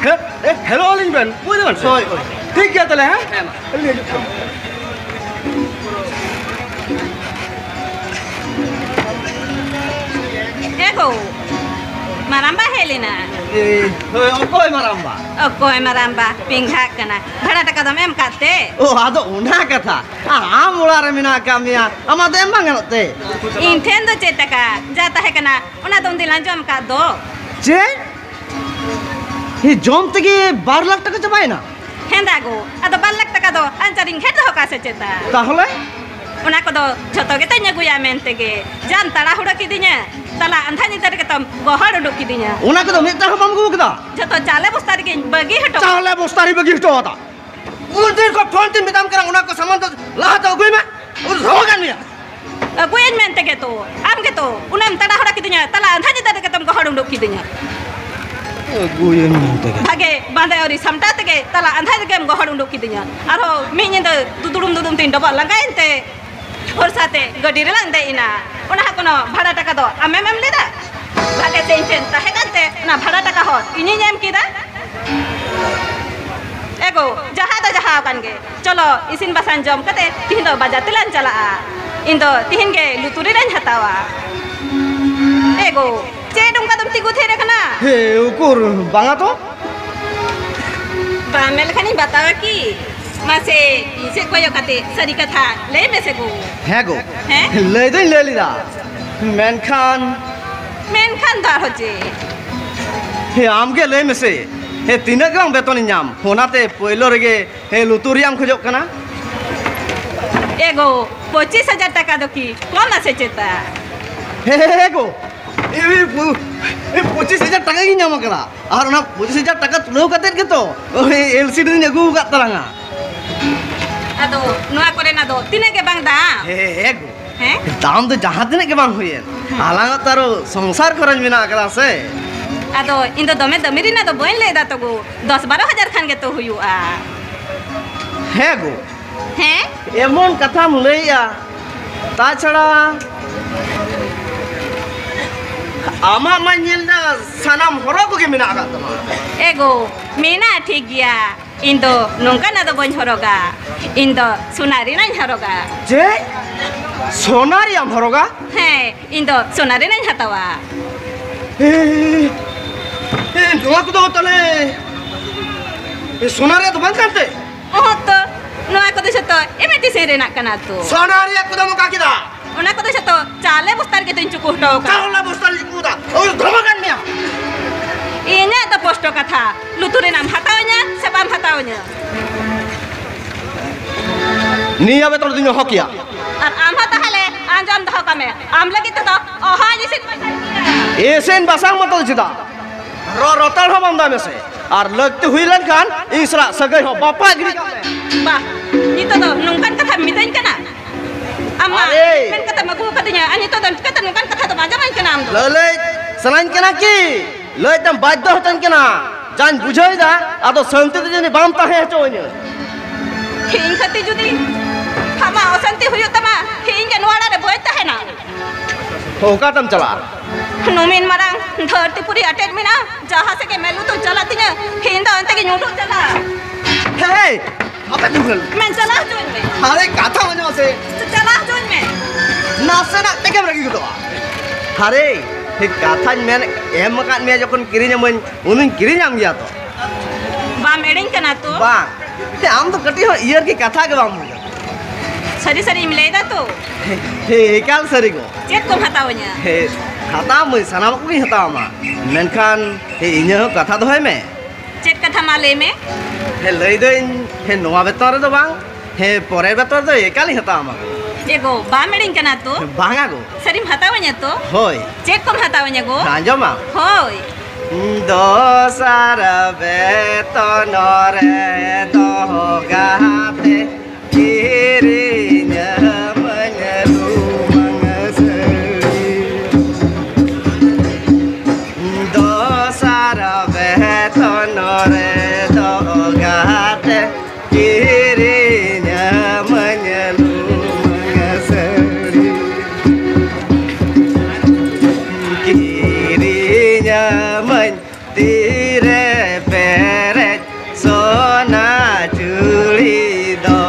ᱦᱮ-, ᱮ, ᱦᱮᱞᱳ ᱟᱹᱞᱤᱧ ᱵᱮᱱ, ᱵᱩᱡᱽ ᱫᱟᱵᱮᱱ ᱥᱮ? ᱦᱳᱭ, ᱦᱳᱭ᱾ ᱴᱷᱤᱠ ᱜᱮᱭᱟ ᱛᱟᱦᱞᱮ, ᱦᱮᱸ? ᱦᱮᱸ, ᱢᱟ᱾ ᱟᱹᱞᱤᱧ ᱦᱤᱡᱩᱜ ᱠᱟᱱᱟ᱾ ᱮ ᱜᱳ, ᱢᱟᱨᱟᱢᱵᱟ ᱦᱮᱡ ᱞᱮᱱᱟ᱾ ᱮ, ᱦᱳᱭ, ᱚᱠᱚᱭ ᱢᱟᱨᱟᱢᱵᱟ? ᱚᱠᱚᱭ ᱢᱟᱨᱟᱢᱵᱟ? ᱯᱮᱸᱜᱷᱟᱜ ᱠᱟᱱᱟ᱾ ᱵᱷᱟᱲᱟ ᱴᱟᱠᱟ ᱫᱚᱢ ᱮᱢ ᱠᱟᱫ ᱛᱮ? ᱚ, ᱟᱫᱚ ᱚᱱᱟ ᱠᱟᱛᱷᱟ᱾ ᱟᱢ ᱚᱲᱟᱜ ᱨᱮ ᱢᱮᱱᱟᱜ ᱟᱠᱟᱫ ᱢᱮᱭᱟ, ᱟᱢᱟᱜ ᱫᱚ ᱮᱢ ᱵᱟᱝ ᱜᱟᱱᱚᱜ ᱛᱮ? ᱤᱧ ᱴᱷᱮᱱ ᱫᱚ ᱪᱮᱫ ᱴᱟᱠᱟ? ᱡᱟ ᱛᱟᱦᱮᱸ ᱠᱟᱱᱟ, ᱚᱱᱟ ᱫᱚ ᱩᱱᱫᱤᱱ ᱞᱟᱝ ᱡᱚᱢ ᱟᱠᱟᱫ ᱫᱚ᱾ ᱪᱮᱫ? ᱦᱮᱸ, ᱡᱚᱢ ᱛᱮᱜᱮ ᱵᱟᱨ ᱞᱟᱠᱷ ᱴᱟᱠᱟ ᱪᱟᱵᱟᱭᱮᱱᱟ? ᱦᱮᱸ ᱫᱟ ᱜᱳ, ᱟᱫᱚ ᱵᱟᱨ ᱞᱟᱠᱷ ᱴᱟᱠᱟ ᱫᱚ ᱟᱧᱪᱟᱨᱤᱧ ᱜᱷᱮᱴ ᱫᱚᱦᱚ ᱠᱟᱜᱼᱟ ᱥᱮ ᱪᱮᱫᱟ? ᱛᱟᱦᱚᱞᱮ? ᱚᱱᱟ ᱠᱚᱫᱚ ᱡᱷᱚᱛᱚ ᱜᱮᱛᱚᱧ ᱟᱹᱜᱩᱭᱟ ᱢᱮᱱ ᱛᱮᱜᱮ᱾ ᱡᱟᱢ ᱛᱟᱲᱟᱦᱩᱲᱟᱹ ᱠᱤᱫᱤᱧᱟ, ᱛᱟᱞᱟ ᱟᱸᱫᱷᱟ ᱧᱤᱫᱟᱹ ᱨᱮᱜᱮ ᱛᱚᱢ ᱜᱚᱦᱚᱲ ᱩᱰᱩᱠ ᱠᱤᱫᱤᱧᱟ᱾ ᱚᱱᱟ ᱠᱚᱫᱚ ᱢᱤᱫᱴᱟᱝ ᱦᱚᱸ ᱵᱟᱢ ᱟᱹᱜᱩ ᱠᱟᱫᱟ? ᱡᱷᱚᱛᱚ ᱪᱟᱣᱞᱮ ᱵᱚᱥᱛᱟ ᱨᱮᱜᱮᱧ ᱵᱟᱹᱜᱤ ᱦᱚᱴᱚ ᱠᱟᱜᱼᱟ᱾ ᱪᱟᱣᱞᱮ ᱵᱚᱥᱛᱟ ᱨᱮ ᱵᱟᱹᱜᱤ ᱦᱚᱴᱚ ᱠᱟᱫᱟ? ᱩᱱ ᱫᱤᱱ ᱠᱷᱚᱱ ᱯᱷᱳᱱ ᱛᱤᱧ ᱢᱮᱛᱟᱢ ᱠᱟᱱᱟ, ᱚᱱᱟ ᱠᱚ ᱥᱟᱢᱟᱱ ᱫᱚ ᱞᱟᱦᱟᱛᱮ ᱟᱹᱜᱩᱭ ᱢᱮ᱾ ᱩᱱᱤ ᱫᱷᱚᱨᱚ ᱠᱟᱱ ᱢᱮᱭᱟ᱾ ᱟᱹᱜᱩᱭᱟᱹᱧ ᱢᱮᱱ ᱛᱮᱜᱮ ᱛᱚ, ᱟᱢ ᱜᱮᱛᱚ ᱩᱱᱟᱹᱢ ᱛᱟᱲᱟ ᱦᱚᱲᱟ ᱠᱤᱫᱤᱧᱟ, ᱛᱟᱞᱟ ᱟᱸᱫᱷᱟ ᱧᱤᱫᱟᱹ ᱨᱮᱜᱮ ᱛᱚᱢ ᱜᱚᱦᱚᱲ ᱩᱰᱩᱠ ᱠᱤᱫᱤᱧᱟ᱾ ᱟᱹᱜᱩᱭᱟᱹᱧ ᱢᱮᱱ ᱛᱮᱜᱮ᱾ ᱵᱷᱟᱜᱮ ᱵᱟᱸᱫᱮ ᱟᱹᱣᱨᱤ ᱥᱟᱢᱴᱟᱣ ᱛᱮᱜᱮ ᱛᱟᱞᱟ ᱟᱸᱫᱷᱟ ᱨᱮᱜᱮᱢ ᱜᱚᱦᱚᱲ ᱩᱰᱩᱠ ᱠᱤᱫᱤᱧᱟ᱾ ᱟᱨᱦᱚᱸ ᱢᱤᱫ ᱧᱤᱫᱟᱹ ᱫᱩᱫᱩᱲᱩᱢ ᱫᱩᱫᱩᱲᱩᱢ ᱛᱤᱧ ᱰᱚᱵᱚᱜ ᱞᱟᱸᱜᱟᱭᱮᱱ ᱛᱮ ᱵᱷᱚᱨᱥᱟ ᱛᱮ ᱜᱟᱹᱰᱤ ᱨᱮᱞᱟᱝ ᱫᱮᱡ ᱮᱱᱟ᱾ ᱚᱱᱟ ᱦᱚᱸ ᱠᱳᱱᱳ ᱵᱷᱟᱲᱟ ᱴᱟᱠᱟ ᱫᱚ ᱟᱢᱮᱢ ᱮᱢ ᱞᱮᱫᱟ? ᱵᱷᱟᱜᱮ ᱥᱮ ᱤᱧ ᱴᱷᱮᱱ ᱛᱟᱦᱮᱸ ᱠᱟᱱᱛᱮ ᱚᱱᱟ ᱵᱷᱟᱲᱟ ᱴᱟᱠᱟ ᱦᱚᱸ ᱤᱧᱤᱧ ᱮᱢ ᱠᱮᱫᱟ᱾ ᱮ ᱜᱳ, ᱡᱟᱦᱟᱸ ᱫᱚ ᱡᱟᱦᱟᱸ ᱟᱠᱟᱱ ᱜᱮ, ᱪᱚᱞᱚ ᱤᱥᱤᱱ ᱵᱟᱥᱟᱝ ᱡᱚᱢ ᱠᱟᱛᱮ ᱛᱤᱦᱤᱧ ᱫᱚ ᱵᱟᱡᱟᱨ ᱛᱮᱞᱟᱝ ᱪᱟᱞᱟᱜᱼᱟ᱾ ᱤᱧ ᱫᱚ ᱛᱤᱦᱤᱧ ᱜᱮ ᱞᱩᱛᱩᱨᱤ ᱨᱮᱧ ᱦᱟᱛᱟᱣᱟ᱾ ᱮ ᱜᱳ, ᱪᱮᱫ ᱚᱱᱠᱟ ᱫᱚᱢ ᱛᱤᱸᱜᱩ ᱛᱷᱤᱨ ᱟᱠᱟᱱᱟ? ᱦᱮ, ᱩᱠᱩᱨ, ᱵᱟᱝᱟ ᱛᱚ᱾ ᱵᱟᱢ ᱢᱮᱱ ᱞᱮᱠᱷᱟᱱᱤᱧ ᱵᱟᱛᱟᱣᱟ ᱠᱤ? ᱢᱟᱥᱮ, ᱤᱧ ᱥᱮᱫ ᱠᱚᱭᱚᱜ ᱠᱟᱛᱮ ᱥᱟᱹᱨᱤ ᱠᱟᱛᱷᱟ ᱞᱟᱹᱭ ᱢᱮᱥᱮ ᱜᱳ᱾ ᱦᱮᱸ ᱜᱳ᱾ ᱦᱮᱸ? ᱞᱟᱹᱭ ᱫᱚᱧ ᱞᱟᱹᱭ ᱞᱮᱫᱟ, ᱢᱮᱱᱠᱷᱟᱱ ᱢᱮᱱᱠᱷᱟᱱ ᱫᱚ ᱟᱨᱦᱚᱸ ᱪᱮᱫ? ᱦᱮᱸ, ᱟᱢ ᱜᱮ ᱞᱟᱹᱭ ᱢᱮᱥᱮ᱾ ᱦᱮᱸ, ᱛᱤᱱᱟᱹᱜ ᱜᱟᱱ ᱵᱮᱛᱚᱱᱤᱧ ᱧᱟᱢ? ᱚᱱᱟᱛᱮ ᱯᱳᱭᱞᱳ ᱨᱮᱜᱮ, ᱦᱮᱸ, ᱞᱩᱛᱩᱨ ᱨᱮᱭᱟᱜ ᱮᱢ ᱠᱷᱚᱡᱚᱜ ᱠᱟᱱᱟ? ᱮ ᱜᱳ, ᱯᱚᱸᱪᱤᱥ ᱦᱟᱡᱟᱨ ᱴᱟᱠᱟ ᱫᱚ ᱠᱤ ᱠᱚᱢ ᱟᱥᱮ ᱪᱮᱛᱟ? ᱦᱮᱸ, ᱦᱮᱸ, ᱦᱮᱸ ᱜᱳ, ᱮ, ᱮ, ᱯᱚᱸᱪᱤᱥ ᱦᱟᱡᱟᱨ ᱴᱟᱠᱟ ᱜᱤᱧ ᱧᱟᱢ ᱟᱠᱟᱫᱟ᱾ ᱟᱨ ᱚᱱᱟ ᱯᱚᱸᱪᱤᱥ ᱦᱟᱡᱟᱨ ᱴᱟᱠᱟ ᱛᱩᱞᱟᱹᱣ ᱠᱟᱛᱮᱫ ᱜᱮᱛᱚ ᱳᱭ ᱮᱞ ᱥᱤ ᱰᱤ ᱫᱚᱧ ᱟᱹᱜᱩ ᱟᱠᱟᱫ ᱛᱟᱞᱟᱝᱟ᱾ ᱟᱫᱚ ᱱᱚᱣᱟ ᱠᱚᱨᱮᱱᱟᱜ ᱫᱚ ᱛᱤᱱᱟᱹᱜ ᱜᱮ ᱵᱟᱝ ᱫᱟᱢ? ᱦᱮᱸ, ᱦᱮᱸ, ᱦᱮᱸ ᱜᱳ᱾ ᱦᱮᱸ? ᱫᱟᱢ ᱫᱚ ᱡᱟᱦᱟᱸ ᱛᱤᱱᱟᱹᱜ ᱜᱮ ᱵᱟᱝ ᱦᱩᱭᱮᱱ, ᱦᱮᱸ᱾ ᱟᱞᱟᱝᱟᱜ ᱛᱚ ᱟᱨᱚ ᱥᱚᱝᱥᱟᱨ ᱠᱷᱚᱨᱚᱪ ᱢᱮᱱᱟᱜ ᱟᱠᱟᱫᱟ ᱥᱮ᱾ ᱟᱫᱚ ᱤᱧ ᱫᱚ ᱫᱚᱢᱮ ᱫᱟᱹᱢᱤ ᱨᱮᱱᱟᱜ ᱫᱚ ᱵᱟᱹᱧ ᱞᱟᱹᱭ ᱮᱫᱟ ᱛᱚ ᱜᱳ, ᱫᱚᱥ ᱵᱟᱨᱚ ᱦᱟᱡᱟᱨ ᱠᱷᱟᱱ ᱜᱮᱛᱚ ᱦᱩᱭᱩᱜᱼᱟ᱾ ᱦᱮᱸ ᱜᱳ᱾ ᱦᱮᱸ? ᱮᱢᱚᱱ ᱠᱟᱛᱷᱟᱢ ᱞᱟᱹᱭᱮᱜᱼᱟ, ᱛᱟᱪᱷᱟᱲᱟ ᱟᱢᱟᱜ ᱢᱟ ᱧᱮᱞ ᱮᱫᱟ ᱥᱟᱱᱟᱢ ᱦᱚᱨᱚᱜ ᱠᱚᱜᱮ ᱢᱮᱱᱟᱜ ᱟᱠᱟᱫ ᱛᱟᱢᱟ᱾ ᱮ ᱜᱳ, ᱢᱮᱱᱟᱜᱼᱟ ᱴᱷᱤᱠ ᱜᱮᱭᱟ, ᱤᱧ ᱫᱚ ᱱᱚᱝᱠᱟᱱᱟᱜ ᱫᱚ ᱵᱟᱹᱧ ᱦᱚᱨᱚᱜᱟ, ᱤᱧ ᱫᱚ ᱥᱚᱱᱟ ᱨᱮᱱᱟᱜ ᱤᱧ ᱦᱚᱨᱚᱜᱟ᱾ ᱪᱮᱫ? ᱥᱚᱱᱟ ᱨᱮᱭᱟᱜ ᱮᱢ ᱦᱚᱨᱚᱜᱟ? ᱦᱮᱸ, ᱤᱧ ᱫᱚ ᱥᱚᱱᱟ ᱨᱮᱱᱟᱜ ᱤᱧ ᱦᱟᱛᱟᱣᱟ᱾ ᱮ, ᱮ, ᱱᱚᱣᱟ ᱠᱚᱫᱚ ᱛᱟᱦᱞᱮ ᱥᱚᱱᱟ ᱨᱮᱭᱟᱜ ᱫᱚ ᱵᱟᱝ ᱠᱟᱱ ᱛᱮ? ᱚᱦᱚᱸ ᱛᱚ, ᱱᱚᱣᱟ ᱠᱚᱫᱚ ᱡᱷᱚᱛᱚ ᱤᱢᱤᱴᱮᱥᱚᱱ ᱨᱮᱱᱟᱜ ᱠᱟᱱᱟ ᱛᱚ᱾ ᱥᱚᱱᱟ ᱨᱮᱭᱟᱜ ᱠᱚᱫᱚᱢ ᱚᱠᱟ ᱠᱮᱫᱟ? ᱚᱱᱟ ᱠᱚᱫᱚ ᱡᱷᱚᱛᱚ ᱪᱟᱣᱞᱮ ᱵᱚᱥᱛᱟ ᱨᱮᱜᱮ ᱛᱚᱧ ᱪᱩᱠᱩ ᱦᱚᱴᱚ ᱟᱠᱟᱫ᱾ ᱪᱟᱣᱞᱮ ᱵᱚᱥᱛᱟ ᱨᱮ ᱪᱩᱠᱩ ᱫᱟ? ᱳᱭ ᱫᱷᱚᱨᱚᱢ ᱠᱟᱱ ᱢᱮᱭᱟ᱾ ᱤᱧᱟᱹᱜ ᱫᱚ ᱯᱚᱥᱴᱚ ᱠᱟᱛᱷᱟ, ᱞᱩᱛᱩᱨ ᱨᱮᱱᱟᱜ ᱮᱢ ᱦᱟᱛᱟᱣ ᱟᱹᱧᱟ ᱥᱮ ᱵᱟᱢ ᱦᱟᱛᱟᱣ ᱟᱹᱧᱟ? ᱱᱤᱭᱟᱹ ᱵᱮᱛᱚᱱ ᱫᱩᱧ ᱚᱦᱚ ᱠᱮᱭᱟ᱾ ᱟᱨ ᱟᱢ ᱦᱚᱸ ᱛᱟᱦᱞᱮ ᱟᱸᱡᱚᱢ ᱫᱚᱦᱚ ᱠᱟᱜ ᱢᱮ, ᱟᱢ ᱞᱟᱹᱜᱤᱫ ᱛᱮᱫᱚ ᱚᱦᱚᱧ ᱤᱥᱤᱱ ᱵᱟᱥᱟᱝ ᱠᱮᱭᱟ᱾ ᱤᱥᱤᱱ ᱵᱟᱥᱟᱝ ᱢᱚᱛᱚ ᱪᱮᱫᱟᱜ? ᱨᱚ ᱨᱚᱛᱚᱲ ᱦᱚᱸ ᱵᱟᱢ ᱫᱟᱢ ᱢᱮᱥᱮ᱾ ᱟᱨ ᱞᱟᱹᱠᱛᱤ ᱦᱩᱭ ᱞᱮᱱᱠᱷᱟᱱ ᱤᱧ ᱥᱟᱞᱟᱜ ᱥᱟᱹᱜᱟᱹᱭ ᱦᱚᱸ ᱵᱟᱯᱟᱜ ᱜᱤᱰᱤ ᱠᱟᱜ ᱢᱮ᱾ ᱵᱟ, ᱱᱤᱛᱚᱜ ᱫᱚ ᱱᱚᱝᱠᱟᱱ ᱠᱟᱛᱷᱟᱢ ᱢᱤᱛᱟᱹᱧ ᱠᱟᱱᱟ? ᱟᱢ ᱢᱟ ᱟᱨᱮ! ᱢᱮᱱ ᱠᱟᱛᱮᱢ ᱟᱹᱜᱩ ᱟᱠᱟᱫᱤᱧᱟ, ᱟᱨ ᱱᱤᱛᱚᱜ ᱫᱚ ᱪᱤᱠᱟᱹᱛᱮ ᱱᱚᱝᱠᱟᱱ ᱠᱟᱛᱷᱟ ᱫᱚ ᱵᱟᱝ ᱟᱸᱡᱚᱢᱟᱹᱧ ᱠᱟᱱᱟ ᱟᱢ ᱫᱚ? ᱞᱟᱹᱞᱟᱹᱭ ᱥᱟᱱᱟᱧ ᱠᱟᱱᱟ ᱠᱤ? ᱞᱟᱹᱭ ᱛᱮᱢ ᱵᱟᱫᱽᱫᱷᱚ ᱦᱚᱪᱚᱧ ᱠᱟᱱᱟ᱾ ᱡᱟᱧ ᱵᱩᱡᱷᱟᱹᱣ ᱮᱫᱟ, ᱟᱫᱚ ᱥᱟᱱᱛᱤ ᱛᱮ ᱡᱟᱹᱱᱤᱡ ᱵᱟᱢ ᱛᱟᱦᱮᱸ ᱦᱚᱪᱚᱣᱟᱹᱧᱟ᱾ ᱤᱧ ᱠᱷᱟᱹᱛᱤᱨ ᱡᱩᱫᱤ ᱟᱢᱟᱜ ᱚᱥᱟᱱᱛᱤ ᱦᱩᱭᱩᱜ ᱛᱟᱢᱟ, ᱤᱧ ᱜᱮ ᱱᱚᱣᱟ ᱚᱲᱟᱜ ᱨᱮ ᱵᱟᱹᱧ ᱛᱟᱦᱮᱱᱟ᱾ ᱛᱚ ᱚᱠᱟᱛᱮᱢ ᱪᱟᱞᱟᱜᱼᱟ? ᱱᱩᱢᱤᱱ ᱢᱟᱨᱟᱝ ᱫᱷᱟᱹᱨᱛᱤ ᱯᱩᱨᱤ ᱟᱴᱮᱫ ᱢᱮᱱᱟᱜᱼᱟ, ᱡᱟᱦᱟᱸ ᱥᱮᱫ ᱜᱮ ᱢᱮᱫ ᱞᱩᱛᱩᱨ ᱪᱟᱞᱟᱜ ᱛᱤᱧᱟᱹ, ᱤᱧ ᱫᱚ ᱚᱱᱛᱮ ᱜᱤᱧ ᱩᱰᱩᱠ ᱪᱟᱞᱟᱜᱼᱟ᱾ ᱦᱮᱭ! ᱟᱯᱮ ᱛᱤᱸᱜᱩ ᱢᱮ᱾ ᱪᱟᱞᱟᱣ ᱦᱚᱪᱚᱧ ᱢᱮ᱾ ᱟᱨᱮ, ᱠᱟᱛᱷᱟ ᱟᱸᱡᱚᱢ ᱢᱮᱥᱮ᱾ ᱪᱟᱞᱟᱣ ᱦᱚᱪᱚᱧ ᱢᱮ᱾ ᱱᱟᱥᱮᱱᱟᱜ ᱛᱮᱜᱮᱢ ᱨᱟᱹᱜᱤ ᱜᱚᱫᱚᱜᱼᱟ᱾ ᱟᱨᱮ, ᱦᱮᱸ, ᱠᱟᱛᱷᱟᱧ ᱢᱮᱱ ᱮᱢ ᱟᱠᱟᱫ ᱢᱮᱭᱟ, ᱡᱚᱠᱷᱚᱱ ᱠᱤᱨᱤᱧ ᱟᱹᱢᱟᱹᱧ, ᱩᱱᱤᱧ ᱠᱤᱨᱤᱧᱟᱢ ᱜᱮᱭᱟ ᱛᱚ᱾ ᱵᱟᱢ ᱮᱲᱮᱧ ᱠᱟᱱᱟ ᱛᱚ? ᱵᱟᱝ᱾ ᱦᱮᱸ, ᱟᱢ ᱫᱚ ᱠᱟᱹᱴᱤᱡ ᱦᱚᱸ ᱤᱭᱟᱹᱨ ᱜᱮ ᱠᱟᱛᱷᱟ ᱜᱮ ᱵᱟᱢ ᱵᱩᱡᱷᱟᱹᱣᱟ᱾ ᱥᱟᱹᱨᱤ ᱥᱟᱹᱨᱤᱢ ᱞᱟᱹᱭ ᱫᱟ ᱛᱚ? ᱦᱮᱸ, ᱮᱠᱟᱞ ᱥᱟᱹᱨᱤ ᱜᱚ᱾ ᱪᱮᱫ ᱠᱚᱢ ᱦᱟᱛᱟᱣᱟᱹᱧᱟ? ᱦᱮᱸ, ᱦᱟᱛᱟᱣ ᱢᱟᱹᱧ, ᱥᱟᱱᱟᱢᱟᱜ ᱠᱚᱜᱮᱧ ᱦᱟᱛᱟᱣ ᱟᱢᱟ᱾ ᱢᱮᱱᱠᱷᱟᱱ, ᱦᱮᱸ, ᱤᱧᱟᱹᱜ ᱦᱚᱸ ᱠᱟᱛᱷᱟ ᱫᱚᱦᱚᱭ ᱢᱮ᱾ ᱪᱮᱫ ᱠᱟᱛᱷᱟ, ᱢᱟ ᱞᱟᱹᱭ ᱢᱮ᱾ ᱦᱮᱸ, ᱞᱟᱹᱭ ᱫᱟᱹᱧ, ᱦᱮᱸ, ᱱᱚᱣᱟ ᱵᱮᱛᱚᱱ ᱨᱮᱫᱚ ᱵᱟᱝ, ᱦᱮᱸ, ᱯᱚᱨᱮᱨ ᱵᱮᱛᱚᱱ ᱨᱮᱫᱚ ᱮᱠᱟᱞᱤᱧ ᱦᱟᱛᱟᱣ ᱟᱢᱟ᱾ ᱮ ᱜᱚ, ᱵᱟᱢ ᱮᱲᱮᱧ ᱠᱟᱱᱟ ᱛᱚ? ᱵᱟᱝᱟ ᱜᱚ᱾ ᱥᱟᱹᱨᱤᱢ ᱦᱟᱛᱟᱣᱟᱹᱧᱟ ᱛᱚ? ᱦᱳᱭ᱾ ᱪᱮᱫ ᱠᱚᱢ ᱦᱟᱛᱟᱣᱟᱹᱧᱟ ᱜᱚ? ᱟᱸᱡᱚᱢ ᱢᱟ᱾ ᱦᱳᱭ᱾ ᱫᱚᱥᱟᱨ ᱵᱮᱛᱚᱱ ᱨᱮ ᱫᱚᱦᱚ ᱠᱟᱛᱮ ᱠᱤᱨᱤᱧᱟᱢᱟᱹᱧ ᱞᱩᱢᱟᱹᱝ ᱥᱟᱹᱲᱤ᱾ ᱫᱚᱥᱟᱨ ᱵᱮᱛᱚᱱ ᱨᱮ ᱫᱚᱦᱚ ᱠᱟᱛᱮ ᱠᱤᱨᱤᱧᱟᱢᱟᱹᱧ ᱞᱩᱢᱟᱹᱝ ᱥᱟᱹᱲᱤ᱾ ᱠᱤᱨᱤᱧᱟᱢᱟᱹᱧ ᱛᱤᱨᱮ ᱯᱮᱨᱮᱡ ᱥᱚᱱᱟ ᱪᱩᱲᱤ ᱫᱚ᱾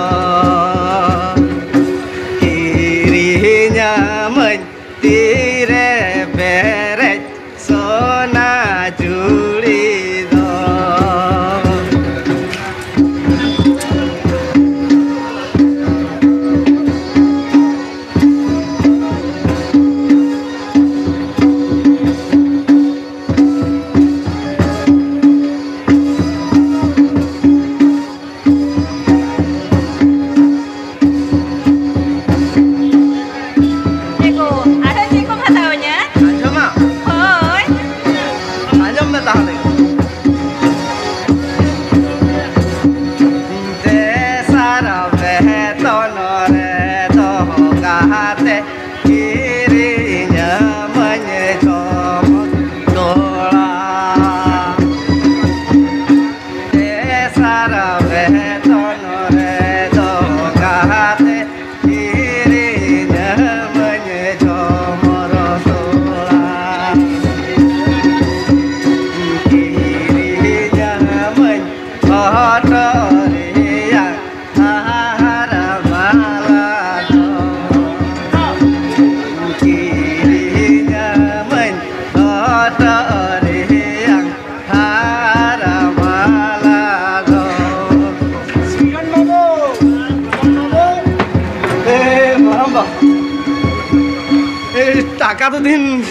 ᱫᱤᱱ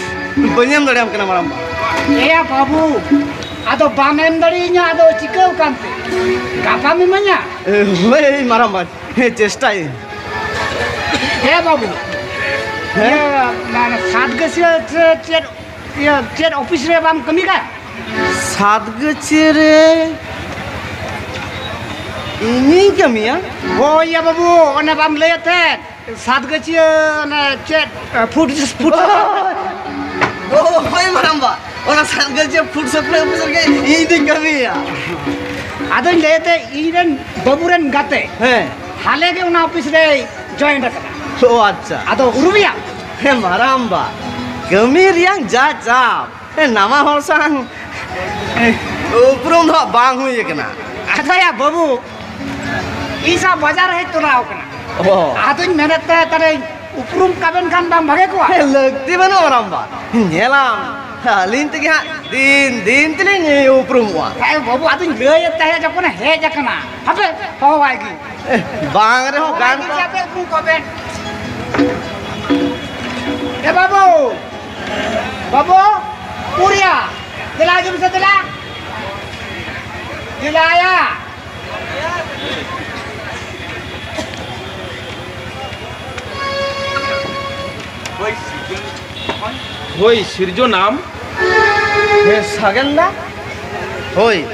ᱵᱟᱹᱧ ᱮᱢ ᱫᱟᱲᱮᱭᱟᱢ ᱠᱟᱱᱟ, ᱢᱟᱨᱟᱝᱵᱟ᱾ ᱮᱭᱟ ᱵᱟᱹᱵᱩ, ᱟᱫᱚ ᱵᱟᱢ ᱮᱢ ᱫᱟᱲᱮᱭᱟᱹᱧᱟ, ᱟᱫᱚ ᱪᱤᱠᱟᱹᱣ ᱠᱟᱱᱛᱮ? ᱜᱟᱯᱟᱢ ᱮᱢᱟᱹᱧᱟ? ᱮ, ᱦᱳᱭ, ᱢᱟᱨᱟᱝᱵᱟ, ᱦᱮᱸ, ᱪᱮᱥᱴᱟᱭᱟᱹᱧ᱾ ᱮ ᱵᱟᱹᱵᱩ, ᱦᱮᱸ? ᱤᱭᱟᱹ, ᱢᱟᱱᱮ, ᱥᱟᱛ ᱜᱟᱹᱪᱷᱤᱭᱟᱹ ᱪᱮ-, ᱪᱮᱫ, ᱤᱭᱟᱹ, ᱪᱮᱫ ᱚᱯᱷᱤᱥ ᱨᱮ ᱵᱟᱢ ᱠᱟᱹᱢᱤ ᱠᱟᱱ? ᱥᱟᱛ ᱜᱟᱹᱪᱷᱤᱭᱟᱹ ᱨᱮ ᱤᱧᱤᱧ ᱠᱟᱹᱢᱤᱭᱟ? ᱦᱳᱭ ᱭᱟ ᱵᱟᱹᱵᱩ, ᱚᱱᱮ ᱵᱟᱢ ᱞᱟᱹᱭᱮᱫ ᱛᱟᱦᱮᱸᱫ, ᱥᱟᱛ ᱜᱟᱹᱪᱷᱤᱭᱟᱹ ᱚᱱᱮ ᱪᱮᱫ, ᱯᱷᱩᱴ, ᱯᱷᱩᱴ᱾ ᱳ, ᱦᱳᱭ ᱢᱟᱨᱟᱝᱵᱟ, ᱚᱱᱟ ᱥᱟᱛ ᱜᱟᱹᱪᱷᱤᱭᱟᱹ ᱯᱷᱩᱴ ᱥᱟᱯᱞᱟᱭ ᱚᱯᱷᱤᱥ ᱨᱮᱜᱮ ᱤᱧ ᱫᱩᱧ ᱠᱟᱹᱢᱤᱭᱟ᱾ ᱟᱫᱚᱧ ᱞᱟᱹᱭᱮᱫ ᱛᱟᱦᱮᱸᱫ, ᱤᱧ ᱨᱮᱱ ᱵᱟᱹᱵᱩ ᱨᱮᱱ ᱜᱟᱛᱮ, ᱦᱮᱸ᱾ ᱦᱟᱞᱮ ᱜᱮ ᱚᱱᱟ ᱚᱯᱷᱤᱥ ᱨᱮᱭ ᱡᱚᱭᱮᱱ ᱟᱠᱟᱱᱟ᱾ ᱳ ᱟᱪᱪᱷᱟ᱾ ᱟᱫᱚ ᱩᱨᱩᱢᱮᱭᱟᱢ? ᱦᱮᱸ ᱢᱟᱨᱟᱝᱵᱟ, ᱠᱟᱹᱢᱤ ᱨᱮᱭᱟᱝ ᱡᱟ ᱪᱟᱯ, ᱦᱮᱸ, ᱱᱟᱣᱟ ᱦᱚᱲ ᱥᱟᱶ, ᱦᱮᱸ, ᱩᱯᱨᱩᱢ ᱫᱚ ᱦᱟᱸᱜ ᱵᱟᱝ ᱦᱩᱭ ᱟᱠᱟᱱᱟ᱾ ᱟᱫᱚ ᱭᱟ ᱵᱟᱹᱵᱩ, ᱤᱧ ᱥᱟᱶ ᱵᱟᱡᱟᱨ ᱦᱮᱡ ᱛᱚᱨᱟᱣ ᱠᱟᱱᱟ᱾ ᱳ᱾ ᱟᱫᱚᱧ ᱢᱮᱱᱮᱫ ᱛᱟᱦᱮᱸ, ᱛᱟᱦᱞᱮ ᱩᱯᱨᱩᱢ ᱠᱟᱵᱮᱱ ᱠᱷᱟᱱ ᱵᱟᱝ ᱵᱷᱟᱜᱮ ᱠᱚᱜᱼᱟ? ᱦᱮᱸ, ᱞᱟᱹᱠᱛᱤ ᱵᱟᱹᱱᱩᱜᱼᱟ ᱢᱟᱨᱟᱝᱵᱟ᱾ ᱧᱮᱞᱟᱢ, ᱟᱹᱞᱤᱧ ᱛᱮᱜᱮ ᱦᱟᱸᱜ ᱫᱤᱱ ᱫᱤᱱ ᱛᱮᱞᱤᱧ ᱩᱯᱨᱩᱢᱚᱜᱼᱟ᱾ ᱦᱮᱸ ᱵᱟᱹᱵᱩ, ᱟᱫᱚᱧ ᱞᱟᱹᱭᱮᱫ ᱛᱟᱦᱮᱸ ᱡᱚᱠᱷᱚᱱᱮ ᱦᱮᱡ ᱟᱠᱟᱱᱟ, ᱦᱟᱯᱮ, ᱦᱚᱦᱚᱣᱟᱭ ᱜᱤᱧ᱾ ᱵᱟᱝ ᱨᱮᱦᱚᱸ ᱜᱟᱱ ᱠᱚᱜᱼᱟ᱾ ᱟᱯᱮ ᱩᱯᱨᱩᱢ ᱠᱚᱜ ᱵᱮᱱ᱾ ᱮ ᱵᱟᱹᱵᱩ, ᱵᱟᱹᱵᱩ, ᱩᱨᱤᱭᱟ, ᱫᱮᱞᱟ ᱦᱤᱡᱩᱜ ᱢᱮᱥᱮ, ᱫᱮᱞᱟ᱾ ᱫᱮᱞᱟᱭᱟ᱾ ᱦᱳᱭ, ᱥᱤᱨᱡᱚᱱᱟᱢ᱾ ᱦᱮᱸ, ᱥᱟᱜᱮᱱ ᱫᱟ᱾ ᱦᱳᱭ᱾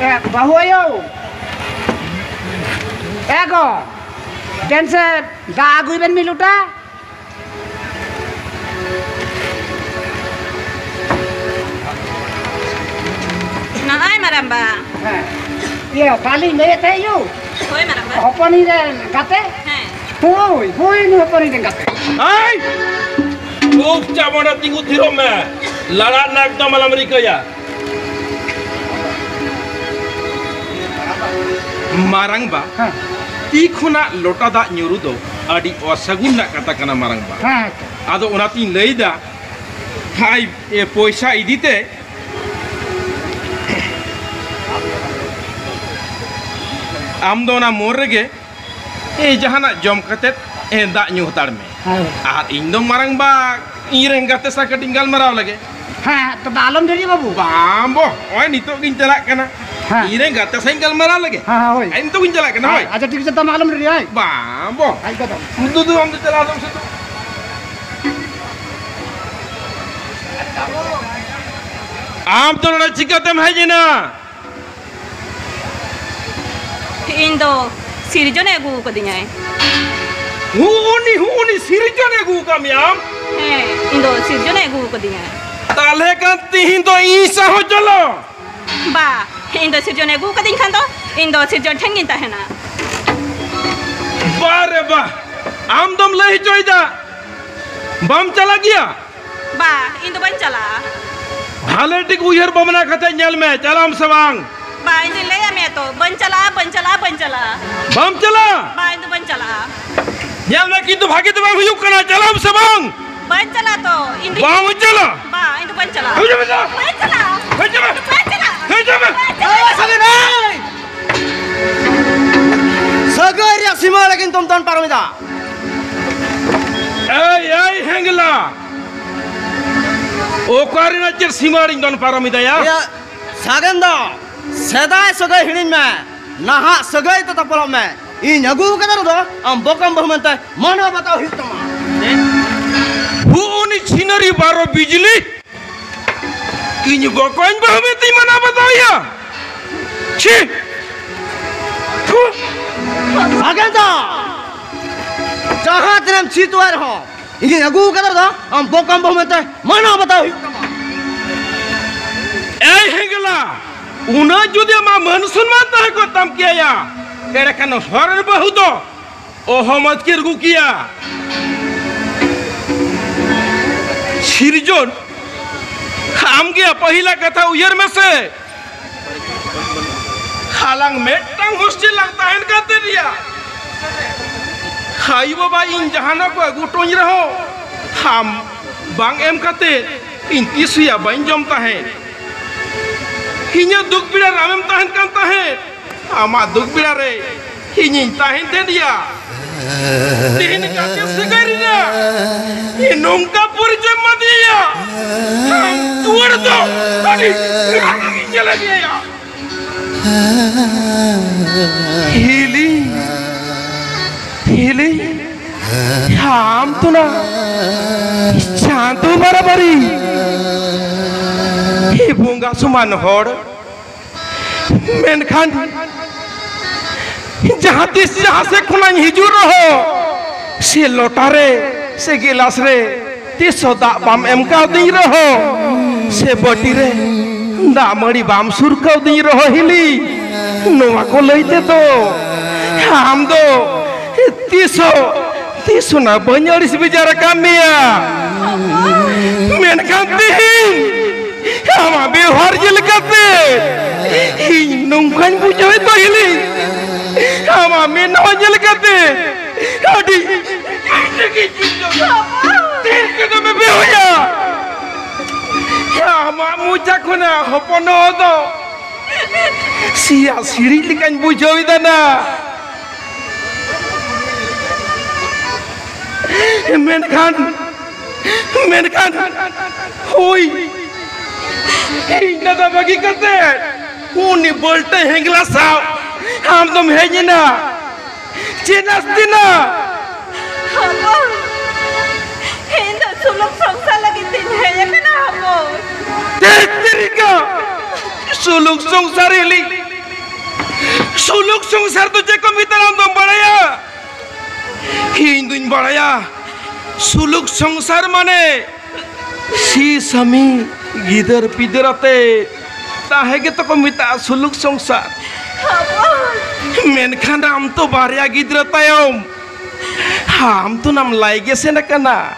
ᱮ, ᱵᱟᱹᱦᱩ ᱟᱭᱳ᱾ ᱮ ᱜᱚ, ᱫᱮᱱ ᱥᱮ ᱫᱟᱜ ᱟᱹᱜᱩᱭ ᱵᱮᱱ ᱢᱤᱫ ᱞᱚᱴᱟ᱾ ᱱᱚᱜᱼᱚᱭ ᱢᱟᱨᱟᱝᱵᱟ᱾ ᱦᱮᱸ᱾ ᱤᱭᱟᱹ, ᱵᱟᱹᱞᱤᱧ ᱞᱟᱹᱭᱮᱫ ᱛᱟᱦᱮᱸᱫ ᱭᱩ᱾ ᱦᱳᱭ ᱢᱟᱨᱟᱝᱵᱟ᱾ ᱦᱚᱯᱚᱱᱤᱧ ᱨᱮᱱ ᱜᱟᱛᱮ? ᱦᱮᱸ᱾ ᱦᱳᱭ, ᱦᱳᱭ, ᱱᱩᱭ ᱦᱚᱯᱚᱱᱤᱧ ᱨᱮᱱ ᱜᱟᱛᱮ᱾ ᱟᱭ! ᱪᱩᱯᱪᱟᱯ ᱚᱸᱰᱮ ᱛᱤᱸᱜᱩ ᱛᱷᱤᱨᱚᱜ ᱢᱮ᱾ ᱞᱟᱲᱟᱜ ᱨᱮᱱᱟᱜ ᱮᱠᱫᱚᱢ ᱟᱞᱚᱢ ᱨᱤᱠᱟᱹᱭᱟ᱾ ᱢᱟᱨᱟᱝᱵᱟ, ᱦᱮᱸ᱾ ᱛᱤ ᱠᱷᱚᱱᱟᱜ ᱞᱚᱴᱟ ᱫᱟᱜ ᱧᱩᱨᱩ ᱫᱚ ᱟᱹᱰᱤ ᱚᱥᱟᱹᱜᱩᱱ ᱨᱮᱱᱟᱜ ᱠᱟᱛᱷᱟ ᱠᱟᱱᱟ ᱢᱟᱨᱟᱝᱵᱟ᱾ ᱦᱮᱸ᱾ ᱟᱫᱚ ᱚᱱᱟᱛᱤᱧ ᱞᱟᱹᱭᱫᱟ, ᱦᱟᱭ, ᱮ, ᱯᱚᱭᱥᱟ ᱤᱫᱤ ᱛᱮ ᱟᱢ ᱫᱚ ᱚᱱᱟ ᱢᱳᱲ ᱨᱮᱜᱮ, ᱮ, ᱡᱟᱦᱟᱱᱟᱜ ᱡᱚᱢ ᱠᱟᱛᱮᱫ, ᱮ, ᱫᱟᱜ ᱧᱩ ᱦᱟᱛᱟᱲ ᱢᱮ᱾ ᱦᱮᱸ᱾ ᱟᱨ ᱤᱧ ᱫᱚ ᱢᱟᱨᱟᱝ ᱵᱟ, ᱤᱧ ᱨᱮᱱ ᱜᱟᱛᱮ ᱥᱟᱶ ᱠᱟᱹᱴᱤᱡ ᱤᱧ ᱜᱟᱞᱢᱟᱨᱟᱣ ᱞᱮᱜᱮ᱾ ᱦᱮᱸ, ᱛᱚᱵᱮ ᱟᱞᱚᱢ ᱰᱮᱨᱤ ᱵᱟᱹᱵᱩ᱾ ᱵᱟᱝ ᱵᱚ, ᱱᱚᱜᱼᱚᱭ ᱱᱤᱛᱚᱜ ᱜᱤᱧ ᱪᱟᱞᱟᱜ ᱠᱟᱱᱟ᱾ ᱦᱮᱸ᱾ ᱤᱧ ᱨᱮᱱ ᱜᱟᱛᱮ ᱥᱟᱶ ᱤᱧ ᱜᱟᱞᱢᱟᱨᱟᱣ ᱞᱮᱜᱮ᱾ ᱦᱮᱸ, ᱦᱮᱸ, ᱦᱳᱭ᱾ ᱤᱧ ᱱᱤᱛᱚᱜ ᱜᱤᱧ ᱪᱟᱞᱟᱜ ᱠᱟᱱᱟ, ᱦᱳᱭ᱾ ᱟᱪᱪᱷᱟ, ᱴᱷᱤᱠ ᱟᱪᱷᱮ, ᱛᱟᱦᱞᱮ ᱟᱞᱚᱢ ᱰᱮᱨᱤᱭᱟ, ᱦᱳᱭ᱾ ᱵᱟᱝ ᱵᱚ᱾ ᱟᱡ ᱠᱟᱛᱷᱟ᱾ ᱫᱩ, ᱫᱩ, ᱟᱢ ᱫᱚ ᱪᱟᱞᱟᱣ ᱟᱫᱚᱢ ᱥᱮ ᱫᱩ᱾ ᱟᱢ ᱫᱚ ᱱᱚᱰᱮ ᱪᱤᱠᱟᱹᱛᱮᱢ ᱦᱮᱡ ᱮᱱᱟ? ᱤᱧ ᱫᱚ ᱥᱤᱨᱡᱚᱱᱮ ᱟᱹᱜᱩ ᱟᱠᱟᱫᱤᱧᱟᱭ᱾ ᱦᱩᱜ ᱩᱱᱤ, ᱦᱩᱜ ᱩᱱᱤ ᱥᱤᱨᱡᱚᱱᱮ ᱟᱹᱜᱩ ᱟᱠᱟᱫ ᱢᱮᱭᱟ ᱟᱢ? ᱦᱮᱸ, ᱤᱧ ᱫᱚ ᱥᱤᱨᱡᱚᱱᱮ ᱟᱹᱜᱩ ᱟᱠᱟᱫᱤᱧᱟᱭ᱾ ᱛᱟᱦᱞᱮ ᱠᱷᱟᱱ ᱛᱤᱦᱤᱧ ᱫᱚ ᱤᱧ ᱥᱟᱶ ᱦᱚᱸ ᱪᱚᱞᱚ᱾ ᱵᱟ, ᱤᱧ ᱫᱚ ᱥᱤᱨᱡᱚᱱᱮ ᱟᱹᱜᱩ ᱟᱠᱟᱫᱤᱧ ᱠᱷᱟᱱ ᱫᱚ ᱤᱧ ᱫᱚ ᱥᱤᱨᱡᱚᱱ ᱴᱷᱮᱱ ᱜᱤᱧ ᱛᱟᱦᱮᱱᱟ᱾ ᱵᱟ ᱨᱮ ᱵᱟ, ᱟᱢ ᱫᱚᱢ ᱞᱟᱹᱭ ᱦᱚᱪᱚᱭᱮᱫᱟ, ᱵᱟᱢ ᱪᱟᱞᱟᱜ ᱜᱮᱭᱟ? ᱵᱟ, ᱤᱧ ᱫᱚ ᱵᱟᱹᱧ ᱪᱟᱞᱟᱜᱼᱟ᱾ ᱵᱷᱟᱞᱮ ᱴᱷᱤᱠ ᱩᱭᱦᱟᱹᱨ ᱵᱷᱟᱵᱽᱱᱟ ᱠᱟᱛᱮ ᱧᱮᱞ ᱢᱮ, ᱪᱟᱞᱟᱜ ᱟᱢ ᱥᱮ ᱵᱟᱝ? ᱵᱟ, ᱤᱧ ᱫᱚᱧ ᱞᱟᱹᱭᱟᱫ ᱢᱮᱭᱟ ᱛᱚ, ᱵᱟᱹᱧ ᱪᱟᱞᱟᱜᱼᱟ, ᱵᱟᱹᱧ ᱪᱟᱞᱟᱜᱼᱟ, ᱵᱟᱹᱧ ᱪᱟᱞᱟᱜᱼᱟ᱾ ᱵᱟᱢ ᱪᱟᱞᱟᱜᱼᱟ? ᱵᱟ, ᱤᱧ ᱫᱚ ᱵᱟᱹᱧ ᱪᱟᱞᱟᱜᱼᱟ᱾ ᱧᱮᱞ ᱢᱮ, ᱠᱤᱱᱛᱩ ᱵᱷᱟᱜᱮ ᱫᱚ ᱵᱟᱝ ᱦᱩᱭᱩᱜ ᱠᱟᱱᱟ, ᱪᱟᱞᱟᱜ ᱟᱢ ᱥᱮ ᱵᱟᱝ? ᱵᱟᱹᱧ ᱪᱟᱞᱟᱜᱼᱟ ᱛᱚ, ᱤᱧ ᱫᱚ ᱵᱟᱢ ᱪᱟᱞᱟᱜᱼᱟ? ᱵᱟ, ᱤᱧ ᱫᱚ ᱵᱟᱹᱧ ᱪᱟᱞᱟᱜᱼᱟ᱾ ᱦᱤᱡᱩᱜ ᱢᱮ ᱛᱚ᱾ ᱵᱟᱹᱧ ᱪᱟᱞᱟᱜᱼᱟ᱾ ᱦᱤᱡᱩᱜ ᱢᱮ᱾ ᱵᱟᱹᱧ ᱪᱟᱞᱟᱜᱼᱟ᱾ ᱦᱤᱡᱩᱜ ᱢᱮ᱾ ᱵᱟᱹᱧ ᱪᱟᱞᱟᱜᱼᱟ᱾ ᱮᱭ, ᱥᱟᱹᱜᱟᱹᱭ ᱱᱟᱹᱭ! ᱥᱟᱹᱜᱟᱹᱭ ᱨᱮᱭᱟᱜ ᱥᱤᱢᱟᱹ ᱞᱟᱹᱜᱤᱫ ᱫᱚᱢ ᱫᱚᱱ ᱯᱟᱨᱚᱢ ᱮᱫᱟ᱾ ᱮᱭ, ᱮᱭ, ᱦᱮᱸᱜᱞᱟ! ᱚᱠᱟ ᱨᱮᱱᱟᱜ ᱪᱮᱫ ᱥᱤᱢᱟᱹ ᱟᱲᱤᱧ ᱫᱚᱱ ᱯᱟᱨᱚᱢ ᱮᱫᱟᱭᱟ? ᱤᱭᱟᱹ, ᱥᱟᱜᱮᱱ ᱫᱚ, ᱥᱮᱫᱟᱭ ᱥᱟᱹᱜᱟᱹᱭ ᱦᱤᱲᱤᱧ ᱢᱮ, ᱱᱟᱦᱟᱜ ᱥᱟᱹᱜᱟᱹᱭ ᱛᱮ ᱛᱚᱯᱚᱞᱚᱜ ᱢᱮ᱾ ᱤᱧ ᱟᱹᱜᱩ ᱟᱠᱟᱫᱟ ᱨᱮᱫᱚ ᱟᱢ ᱵᱚᱠᱚᱢ ᱵᱟᱹᱦᱩ ᱢᱮᱱᱛᱮ ᱢᱟᱱᱟᱣ ᱵᱟᱛᱟᱣ ᱦᱩᱭᱩᱜ ᱛᱟᱢᱟ᱾ ᱦᱩᱜ ᱩᱱᱤ ᱪᱷᱤᱱᱟᱹᱨᱤ ᱵᱟᱨᱚ ᱵᱤᱡᱽᱞᱤ ᱤᱧ ᱵᱚᱠᱚᱧ ᱵᱟᱹᱦᱩ ᱢᱮᱱᱛᱮᱧ ᱢᱟᱱᱟᱣ ᱵᱟᱛᱟᱣᱮᱭᱟ? ᱪᱷᱤ! ᱛᱷᱩ! ᱥᱟᱜᱮᱱ ᱫᱟ! ᱡᱟᱦᱟᱸ ᱛᱤᱱᱟᱹᱜ ᱮᱢ ᱪᱷᱤ ᱛᱩᱣᱟᱭ ᱨᱮᱦᱚᱸ, ᱤᱧᱤᱧ ᱟᱹᱜᱩ ᱟᱠᱟᱫᱟ ᱨᱮᱫᱚ ᱟᱢ ᱵᱚᱠᱚᱢ ᱵᱟᱹᱦᱩ ᱢᱮᱱᱛᱮ ᱢᱟᱱᱟᱣ ᱵᱟᱛᱟᱣ ᱦᱩᱭᱩᱜ ᱛᱟᱢᱟ᱾ ᱮᱭ ᱦᱮᱸᱜᱞᱟ, ᱩᱱᱟᱹᱜ ᱡᱩᱫᱤ ᱟᱢᱟᱜ ᱢᱟᱹᱱ ᱥᱚᱱᱢᱟᱱ ᱛᱟᱦᱮᱸ ᱠᱚᱜ ᱛᱟᱢ ᱠᱮᱭᱟ, ᱮᱸᱰᱮᱠᱷᱟᱱ ᱦᱚᱨ ᱨᱮᱱ ᱵᱟᱹᱦᱩ ᱫᱚ ᱚᱦᱚᱢ ᱟᱹᱛᱠᱤᱨ ᱟᱹᱜᱩ ᱠᱮᱭᱟ᱾ ᱥᱤᱨᱡᱚᱱ, ᱟᱢᱜᱮ ᱯᱟᱹᱦᱤᱞᱟᱜ ᱠᱟᱛᱷᱟ ᱩᱭᱦᱟᱹᱨ ᱢᱮᱥᱮ᱾ ᱟᱞᱟᱝ ᱢᱤᱫᱴᱟᱝ ᱦᱳᱥᱴᱮᱞ ᱞᱟᱝ ᱛᱟᱦᱮᱱ ᱠᱟᱱ ᱛᱟᱦᱮᱸᱫ ᱭᱟ᱾ ᱟᱭᱳ ᱵᱟᱵᱟ ᱤᱧ ᱡᱟᱦᱟᱱᱟᱜ ᱠᱚ ᱟᱹᱜᱩ ᱦᱚᱴᱚᱧ ᱨᱮᱦᱚᱸ, ᱟᱢ ᱵᱟᱝ ᱮᱢ ᱠᱟᱛᱮ ᱤᱧ ᱛᱤᱥ ᱦᱚᱸᱭᱟ ᱵᱟᱹᱧ ᱡᱚᱢ ᱛᱟᱦᱮᱸᱫ᱾ ᱤᱧᱟᱹᱜ ᱫᱩᱠ ᱯᱤᱲᱟ ᱨᱮ ᱟᱢᱮᱢ ᱛᱟᱦᱮᱱ ᱠᱟᱱ ᱛᱟᱦᱮᱸᱫ, ᱟᱢᱟᱜ ᱫᱩᱠ ᱯᱤᱲᱟ ᱨᱮ ᱤᱧᱤᱧ ᱛᱟᱦᱮᱱ ᱛᱟᱦᱮᱸᱫ ᱭᱟ᱾ ᱛᱮᱦᱮᱧ ᱜᱟᱛᱮ ᱥᱟᱹᱜᱟᱹᱭ ᱨᱮᱱᱟᱜ ᱤᱧ ᱱᱚᱝᱠᱟ ᱯᱚᱨᱤᱪᱚᱭ ᱮᱢᱟᱫᱤᱧᱟ᱾ ᱟᱢ ᱫᱩᱣᱟᱹᱨ ᱫᱚ ᱟᱹᱰᱤ ᱨᱟᱹᱜᱤ ᱜᱤᱧ ᱧᱮᱞᱮᱫ ᱢᱮᱭᱟ᱾ ᱦᱤᱞᱤ, ᱦᱤᱞᱤ, ᱟᱢ ᱛᱚ ᱱᱟ ᱪᱟᱸᱫᱚ ᱵᱟᱨᱟᱵᱟᱨᱤ᱾ ᱦᱮ ᱵᱚᱸᱜᱟ ᱥᱚᱢᱟᱱ ᱦᱚᱲ, ᱢᱮᱱᱠᱷᱟᱱ ᱡᱟᱦᱟᱸ ᱛᱤᱥ ᱡᱟᱦᱟᱸ ᱥᱮᱫ ᱠᱷᱚᱱᱟᱜ ᱤᱧ ᱦᱤᱡᱩᱜ ᱨᱮᱦᱚᱸ, ᱥᱮ ᱞᱚᱴᱟ ᱨᱮ ᱥᱮ ᱜᱮᱞᱟᱥ ᱨᱮ ᱛᱤᱥ ᱦᱚᱸ ᱫᱟᱜ ᱵᱟᱢ ᱮᱢ ᱠᱟᱣᱫᱤᱧ ᱨᱮᱦᱚᱸ, ᱥᱮ ᱵᱟᱹᱴᱤ ᱨᱮ ᱫᱟᱜ ᱢᱟᱹᱲᱤ ᱵᱟᱢ ᱥᱩᱨ ᱠᱟᱣᱫᱤᱧ ᱨᱮᱦᱚᱸ ᱦᱤᱞᱤ, ᱱᱚᱣᱟ ᱠᱚ ᱞᱟᱹᱭ ᱛᱮᱫᱚ ᱟᱢ ᱫᱚ ᱛᱤᱥ ᱦᱚᱸ, ᱛᱤᱥ ᱦᱚᱸ ᱱᱟ ᱵᱟᱹᱧ ᱟᱹᱲᱤᱥ ᱵᱮᱡᱟᱨ ᱟᱠᱟᱫ ᱢᱮᱭᱟ᱾ ᱢᱮᱱᱠᱷᱟᱱ ᱛᱮᱦᱮᱧ ᱟᱢᱟᱜ ᱵᱮᱣᱦᱟᱨ ᱧᱮᱞ ᱠᱟᱛᱮ ᱤᱧ ᱱᱚᱝᱠᱟᱧ ᱵᱩᱡᱷᱟᱹᱣᱮᱫ ᱛᱟᱦᱮᱸᱞᱤᱧ, ᱟᱢᱟᱜ ᱢᱮᱫ ᱱᱚᱣᱟ ᱧᱮᱞ ᱠᱟᱛᱮ ᱟᱹᱰᱤ ᱛᱤᱨᱠᱟᱹ ᱫᱚᱢᱮ ᱵᱮᱣᱦᱟᱨᱟ᱾ ᱟᱢᱟᱜ ᱢᱚᱪᱟ ᱠᱷᱚᱱᱟᱜ ᱦᱚᱯᱚᱱ ᱦᱚᱸ ᱫᱚ ᱥᱤᱭᱟ ᱥᱤᱲᱤᱡ ᱞᱮᱠᱟᱧ ᱵᱩᱡᱷᱟᱹᱣ ᱮᱫᱟ ᱱᱟ᱾ ᱢᱮᱱᱠᱷᱟᱱ, ᱢᱮᱱᱠᱷᱟᱱ, ᱦᱳᱭ, ᱤᱧ ᱫᱟᱫᱟ ᱵᱟᱹᱜᱤ ᱠᱟᱛᱮ ᱩᱱᱤ ᱵᱟᱹᱞᱴᱟᱹ ᱦᱮᱸᱜᱞᱟ ᱥᱟᱶ ᱟᱢ ᱫᱚᱢ ᱦᱮᱡ ᱮᱱᱟ᱾ ᱪᱮᱫ ᱱᱟᱥᱛᱤᱱᱟ? ᱦᱚᱯᱚᱱ, ᱤᱧ ᱫᱚ ᱥᱩᱞᱩᱠ ᱥᱚᱝᱥᱟᱨ ᱞᱟᱹᱜᱤᱫ ᱛᱤᱧ ᱦᱮᱡ ᱟᱠᱟᱱᱟ ᱦᱚᱯᱚᱱ᱾ ᱛᱮᱨᱤᱠᱟ, ᱥᱩᱞᱩᱠ ᱥᱚᱝᱥᱟᱨ ᱦᱤᱞᱤ, ᱥᱩᱞᱩᱠ ᱥᱚᱝᱥᱟᱨ ᱫᱚ ᱪᱮᱫ ᱠᱚ ᱢᱮᱛᱟᱜᱼᱟ ᱟᱢ ᱫᱚᱢ ᱵᱟᱲᱟᱭᱟ? ᱤᱧ ᱫᱩᱧ ᱵᱟᱲᱟᱭᱟ, ᱥᱩᱞᱩᱠ ᱥᱚᱝᱥᱟᱨ ᱢᱟᱱᱮ ᱥᱤ ᱥᱟᱢᱤ ᱜᱤᱫᱟᱹᱨ ᱯᱤᱫᱟᱹᱨ ᱟᱛᱮ ᱛᱟᱦᱮᱸ ᱜᱮᱛᱚ ᱠᱚ ᱢᱮᱛᱟᱜᱼᱟ ᱥᱩᱞᱩᱠ ᱥᱚᱝᱥᱟᱨ᱾ ᱢᱮᱱᱠᱷᱟᱱ ᱟᱢ ᱛᱚ ᱵᱟᱨᱭᱟ ᱜᱤᱫᱽᱨᱟᱹ ᱛᱟᱭᱚᱢ ᱟᱢ ᱛᱚ ᱱᱟᱢ ᱞᱟᱭ ᱜᱮ ᱥᱮᱱ ᱟᱠᱟᱱᱟ᱾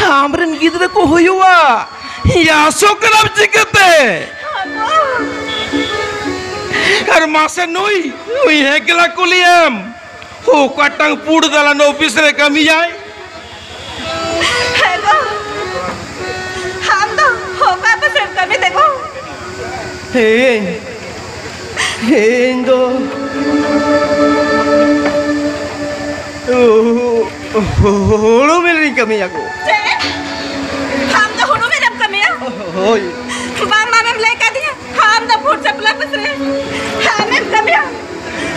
ᱟᱢᱨᱮᱱ ᱜᱤᱫᱽᱨᱟᱹ ᱠᱚ ᱦᱩᱭᱩᱜᱼᱟ, ᱭᱟᱥᱚ ᱠᱟᱱᱟᱢ ᱪᱤᱠᱟᱹᱛᱮ? ᱟᱨ ᱢᱟᱥᱮ ᱱᱩᱭ, ᱱᱩᱭ ᱦᱮᱸ ᱜᱮᱞᱟ ᱠᱩᱞᱤᱭᱮᱢ, ᱚᱠᱟᱴᱟᱝ ᱯᱩᱲ ᱫᱟᱞᱟᱱ ᱚᱯᱷᱤᱥ ᱨᱮ ᱠᱟᱹᱢᱤᱭᱟᱭ? ᱦᱮᱸ ᱜᱚ᱾ ᱟᱢ ᱫᱚ ᱚᱠᱟ ᱚᱯᱷᱤᱥ ᱨᱮᱢ ᱠᱟᱹᱢᱤ ᱛᱮ ᱜᱚ? ᱦᱮᱸ, ᱦᱮᱸ, ᱤᱧ ᱫᱚ ᱦᱩᱲᱩ ᱢᱤᱞ ᱨᱤᱧ ᱠᱟᱹᱢᱤᱭᱟ ᱜᱚ᱾ ᱪᱮᱫ? ᱟᱢ ᱫᱚ ᱦᱩᱲᱩ ᱢᱤᱞ ᱨᱮᱢ ᱠᱟᱹᱢᱤᱭᱟ? ᱦᱳᱭ᱾ ᱵᱟᱝ, ᱵᱟᱢ ᱞᱟᱹᱭ ᱠᱟᱫᱤᱧᱟ᱾ ᱟᱢ ᱫᱚ ᱯᱷᱩᱰ ᱥᱟᱯᱞᱟᱭ ᱚᱯᱷᱤᱥ ᱨᱮ ᱟᱢᱮᱢ ᱠᱟᱹᱢᱤᱭᱟ᱾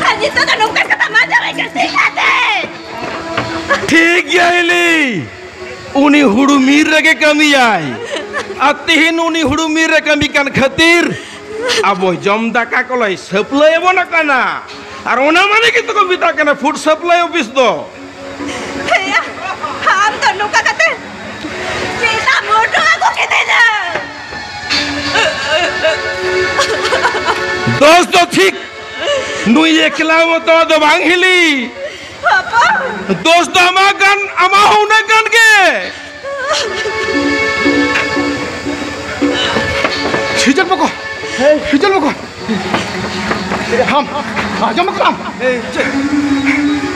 ᱟᱨ ᱱᱤᱛᱚᱜ ᱫᱚ ᱱᱚᱝᱠᱟᱱ ᱠᱟᱛᱷᱟ ᱢᱟ ᱡᱟᱶᱟᱭ ᱠᱟᱱ ᱪᱤᱠᱟᱹᱛᱮ? ᱴᱷᱤᱠ ᱜᱮᱭᱟ ᱦᱤᱞᱤ, ᱩᱱᱤ ᱦᱩᱲᱩ ᱢᱤᱞ ᱨᱮᱜᱮ ᱠᱟᱹᱢᱤᱭᱟᱭ᱾ ᱟᱨ ᱛᱤᱦᱤᱧ ᱩᱱᱤ ᱦᱩᱲᱩ ᱢᱤᱞ ᱨᱮ ᱠᱟᱹᱢᱤ ᱠᱟᱱ ᱠᱷᱟᱹᱛᱤᱨ ᱟᱵᱚ ᱡᱚᱢ ᱫᱟᱠᱟ ᱠᱚᱞᱮ ᱥᱟᱹᱯᱞᱟᱹᱭ ᱟᱵᱚᱱ ᱠᱟᱱᱟ᱾ ᱟᱨ ᱚᱱᱟ ᱢᱟᱱᱮ ᱜᱮᱛᱚ ᱠᱚ ᱢᱮᱛᱟᱜ ᱠᱟᱱᱟ ᱯᱷᱩᱰ ᱥᱟᱯᱞᱟᱭ ᱚᱯᱷᱤᱥ ᱫᱚ᱾ ᱦᱮᱸᱭᱟ, ᱟᱢ ᱫᱚ ᱱᱚᱝᱠᱟ ᱠᱟᱛᱮ ᱪᱮᱫᱟᱜ ᱢᱚᱴᱚ ᱟᱹᱜᱩ ᱠᱮᱫᱮᱧᱟ? ᱫᱳᱥ ᱫᱚ ᱴᱷᱤᱠ ᱱᱩᱭ ᱮᱠᱞᱟ ᱢᱚᱛᱚ ᱫᱚ ᱵᱟᱝ ᱦᱤᱞᱤ᱾ ᱦᱚᱯᱚᱱ᱾ ᱫᱳᱥ ᱫᱚ ᱟᱢᱟᱜ ᱠᱟᱱ, ᱟᱢᱟᱜ ᱦᱚᱸ ᱩᱱᱟᱹᱜ ᱜᱟᱱ ᱜᱮ᱾ ᱦᱤᱡᱩᱜ ᱵᱟᱠᱚ, ᱦᱤᱡᱩᱜ ᱵᱟᱠᱚ᱾ ᱟᱢ ᱟᱸᱡᱚᱢ ᱠᱟᱫᱟᱢ?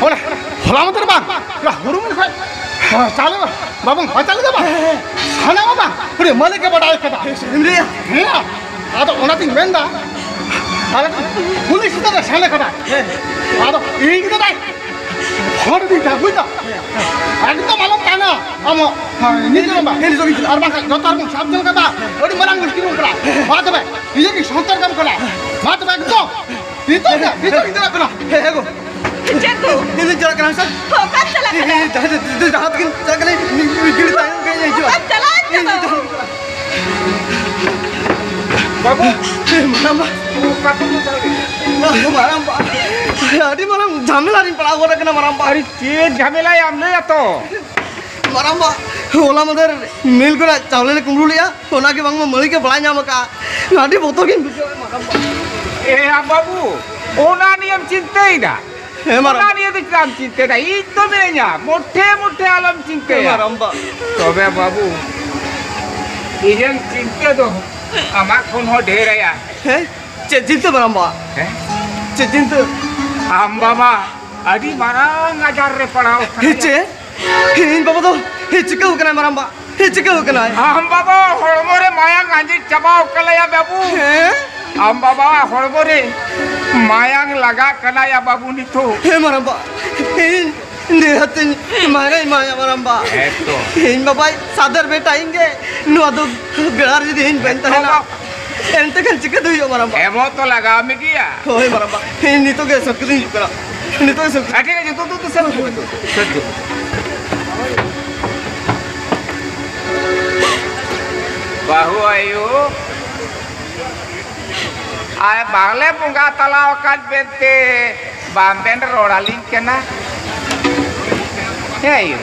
ᱚᱱᱮ ᱦᱚᱞᱟ ᱢᱟᱫᱷᱮᱨ ᱵᱟᱝ, ᱚᱱᱟ ᱦᱩᱲᱩ ᱢᱤᱞ ᱠᱷᱚᱡ ᱪᱟᱣᱞᱮ ᱵᱟᱵᱚᱱ ᱦᱟᱛᱟᱣ ᱞᱮᱫᱟ ᱵᱟᱝ? ᱥᱟᱱᱟᱢ ᱵᱟᱝ ᱩᱱᱤ ᱢᱟᱹᱞᱤᱠ ᱮ ᱵᱟᱰᱟᱭ ᱠᱟᱫᱟ᱾ ᱦᱮᱸ, ᱟᱫᱚ ᱚᱱᱟᱛᱤᱧ ᱢᱮᱱᱫᱟ, ᱟᱞᱮ ᱯᱩᱞᱤᱥ ᱥᱮᱫ ᱞᱮ ᱥᱮᱱ ᱠᱟᱫᱟ᱾ ᱟᱫᱚ ᱤᱧ ᱫᱚ ᱫᱟᱭ ᱦᱚᱲ ᱫᱤ ᱫᱟ ᱵᱩᱡᱽ ᱫᱟ᱾ ᱮᱠᱫᱚᱢ ᱟᱞᱚᱢ ᱛᱟᱦᱮᱱᱟ᱾ ᱟᱢ ᱦᱚᱸ ᱱᱤᱛ ᱨᱮ ᱵᱟᱝ, ᱦᱮᱸ, ᱱᱤᱛ ᱨᱮ᱾ ᱟᱨ ᱵᱟᱝᱠᱷᱟᱱ ᱡᱚᱛᱚ ᱦᱚᱲ ᱵᱚᱱ ᱥᱟᱵ ᱡᱚᱝ ᱠᱟᱫᱟ᱾ ᱟᱹᱰᱤ ᱢᱟᱨᱟᱝ ᱢᱩᱥᱠᱤᱞ ᱦᱩᱭᱩᱜ ᱠᱟᱱᱟ᱾ ᱢᱟ ᱛᱚᱵᱮ, ᱤᱧ ᱜᱮ ᱥᱚᱱᱛᱚᱨ ᱠᱟᱢ ᱠᱟᱱᱟ᱾ ᱢᱟ ᱛᱚᱵᱮ ᱮᱠᱫᱚᱢ ᱱᱤᱛᱚᱜ ᱜᱮ, ᱱᱤᱛᱚᱜ ᱤᱧ ᱪᱟᱞᱟᱜ ᱠᱟᱱᱟ᱾ ᱦᱮᱸ, ᱦᱮᱸ ᱜᱚ᱾ ᱪᱮᱫ ᱜᱚ? ᱤᱧ ᱫᱚᱧ ᱪᱟᱞᱟᱜ ᱠᱟᱱᱟ ᱥᱮ? ᱚᱠᱟᱢ ᱪᱟᱞᱟᱜ ᱠᱟᱱᱟ? ᱤᱧ ᱡᱟᱦᱟᱸ, ᱡᱟᱦᱟᱸ ᱛᱮᱜᱤᱧ ᱪᱟᱞᱟᱜ ᱠᱟᱱᱟ, ᱢᱤᱫ, ᱢᱤᱫ ᱜᱷᱟᱹᱲᱤ ᱛᱟᱭᱚᱢ ᱜᱮ ᱤᱧ ᱦᱤᱡᱩᱜᱼᱟ᱾ ᱚᱠᱟᱢ ᱪᱟᱞᱟᱜ ᱠᱟᱱᱟ? ᱤᱧ ᱫᱚ ᱵᱟᱹᱵᱩ, ᱢᱟᱨᱟᱝᱵᱟ, ᱚᱠᱟ ᱛᱮᱢ ᱪᱟᱞᱟᱜ ᱠᱟᱱᱟ? ᱢᱟᱨᱟᱝᱵᱟ, ᱟᱹᱰᱤ ᱢᱟᱨᱟᱝ ᱡᱷᱟᱢᱮᱞᱟ ᱨᱤᱧ ᱯᱟᱲᱟᱣ ᱜᱚᱫ ᱟᱠᱟᱱᱟ ᱢᱟᱨᱟᱝᱵᱟ᱾ ᱟᱨᱮ ᱪᱮᱫ ᱡᱷᱟᱢᱮᱞᱟᱭᱟᱢ ᱞᱟᱹᱭᱟ ᱛᱚ? ᱢᱟᱨᱟᱝᱵᱟ, ᱦᱚᱞᱟ ᱢᱟᱫᱷᱮᱨ ᱢᱤᱞ ᱠᱷᱚᱱᱟᱜ ᱪᱟᱣᱞᱮ ᱞᱮ ᱠᱩᱢᱵᱽᱲᱩ ᱞᱮᱜᱼᱟ, ᱚᱱᱟ ᱜᱮ ᱵᱟᱝᱢᱟ ᱢᱟᱹᱞᱤᱠ ᱮ ᱵᱟᱲᱟᱭ ᱧᱟᱢ ᱟᱠᱟᱫᱼᱟ᱾ ᱟᱹᱰᱤ ᱵᱚᱛᱚᱨ ᱜᱤᱧ ᱵᱩᱡᱷᱟᱹᱣᱮᱫᱼᱟ ᱢᱟᱨᱟᱝᱵᱟ᱾ ᱮ ᱭᱟ ᱵᱟᱹᱵᱩ, ᱚᱱᱟ ᱱᱤᱭᱮᱢ ᱪᱤᱱᱛᱟᱹᱭᱮᱫᱟ? ᱦᱮᱸ ᱢᱟᱨᱟᱝᱵᱟ᱾ ᱚᱱᱟ ᱱᱤᱭᱮ ᱫᱚ ᱪᱮᱫᱟᱜ ᱮᱢ ᱪᱤᱱᱛᱟᱹᱭᱮᱫᱟ? ᱤᱧ ᱫᱚ ᱢᱤᱱᱟᱹᱧᱟ, ᱢᱚᱴᱷᱮ ᱢᱚᱴᱷᱮ ᱟᱞᱚᱢ ᱪᱤᱱᱛᱟᱹᱭᱟ᱾ ᱦᱮᱸ ᱢᱟᱨᱟᱝᱵᱟ᱾ ᱛᱚᱵᱮ ᱵᱟᱹᱵᱩ, ᱤᱧᱟᱹᱝ ᱪᱤᱱᱛᱟᱹ ᱫᱚ ᱟᱢᱟᱜ ᱠᱷᱚᱱ ᱦᱚᱸ ᱰᱷᱮᱨ ᱟᱭᱟ᱾ ᱦᱮᱸ? ᱪᱮᱫ ᱪᱤᱱᱛᱟᱹ ᱢᱟᱨᱟᱝᱵᱟ? ᱦᱮᱸ? ᱪᱮᱫ ᱪᱤᱱᱛᱟᱹ? ᱟᱢ ᱵᱟᱵᱟ ᱟᱹᱰᱤ ᱢᱟᱨᱟᱝ ᱟᱡᱟᱨ ᱨᱮ ᱯᱟᱲᱟᱣ ᱟᱠᱟᱱᱟᱭᱟ᱾ ᱦᱮᱸ, ᱪᱮᱫ? ᱦᱮᱸ, ᱤᱧ ᱵᱟᱵᱟ ᱫᱚ, ᱦᱮᱸ, ᱪᱤᱠᱟᱹᱣ ᱠᱟᱱᱟᱭ ᱢᱟᱨᱟᱝᱵᱟ? ᱦᱮᱸ, ᱪᱤᱠᱟᱹᱣ ᱠᱟᱱᱟᱭ? ᱟᱢ ᱵᱟᱵᱟ ᱦᱚᱲᱢᱚ ᱨᱮ ᱢᱟᱭᱟᱝ ᱟᱸᱡᱮᱫ ᱪᱟᱵᱟᱣ ᱠᱟᱱᱟᱭᱟ ᱵᱟᱹᱵᱩ᱾ ᱦᱮᱸ? ᱟᱢ ᱵᱟᱵᱟ ᱦᱚᱲᱢᱚ ᱨᱮ ᱢᱟᱭᱟᱝ ᱞᱟᱜᱟᱜ ᱠᱟᱱᱟᱭᱟ ᱵᱟᱹᱵᱩ ᱱᱤᱛᱚᱜ᱾ ᱦᱮᱸ ᱢᱟᱨᱟᱝᱵᱟ, ᱤᱧ ᱱᱤᱦᱟᱹᱛᱤᱧ ᱮᱢᱟᱭᱟ, ᱮᱢᱟᱭᱟ ᱢᱟᱨᱟᱝᱵᱟ᱾ ᱦᱮᱸ ᱛᱚ᱾ ᱤᱧ ᱵᱟᱵᱟᱭ ᱥᱟᱫᱮᱨ ᱵᱮᱴᱟ ᱤᱧ ᱜᱮ᱾ ᱱᱚᱣᱟ ᱫᱩᱠ ᱵᱮᱲᱟ ᱨᱮ ᱡᱩᱫᱤ ᱤᱧ ᱵᱟᱹᱧ ᱛᱟᱦᱮᱱᱟ, ᱮᱱᱛᱮ ᱠᱷᱟᱱ ᱪᱤᱠᱟᱹᱛᱮ ᱦᱩᱭᱩᱜᱼᱟ ᱢᱟᱨᱟᱝᱵᱟ? ᱮᱢᱚᱜ ᱛᱚ ᱞᱟᱜᱟᱣ ᱢᱮ ᱜᱮᱭᱟ᱾ ᱦᱳᱭ ᱢᱟᱨᱟᱝᱵᱟ, ᱤᱧ ᱱᱤᱛᱚᱜ ᱜᱮ ᱥᱟᱹᱛ ᱠᱟᱛᱮᱧ ᱦᱤᱡᱩᱜ ᱠᱟᱱᱟ᱾ ᱱᱤᱛᱚᱜ ᱜᱮ ᱥᱟᱹᱛ ᱠᱟᱛᱮ᱾ ᱟᱪᱪᱷᱟ, ᱡᱚᱛᱚ ᱫᱩ ᱫᱩ ᱥᱟᱹᱛ ᱠᱟᱛᱮ, ᱥᱟᱹᱛ ᱠᱟᱛᱮ᱾ ᱵᱟᱹᱦᱩ ᱟᱭᱳ, ᱟᱨ ᱵᱟᱝᱞᱮ ᱵᱚᱸᱜᱟ ᱛᱟᱞᱟ ᱟᱠᱟᱱ ᱢᱮᱱᱛᱮ ᱵᱟᱝᱵᱮᱱ ᱨᱚᱲ ᱟᱹᱞᱤᱧ ᱠᱟᱱᱟ? ᱦᱮᱸ ᱟᱭᱳ,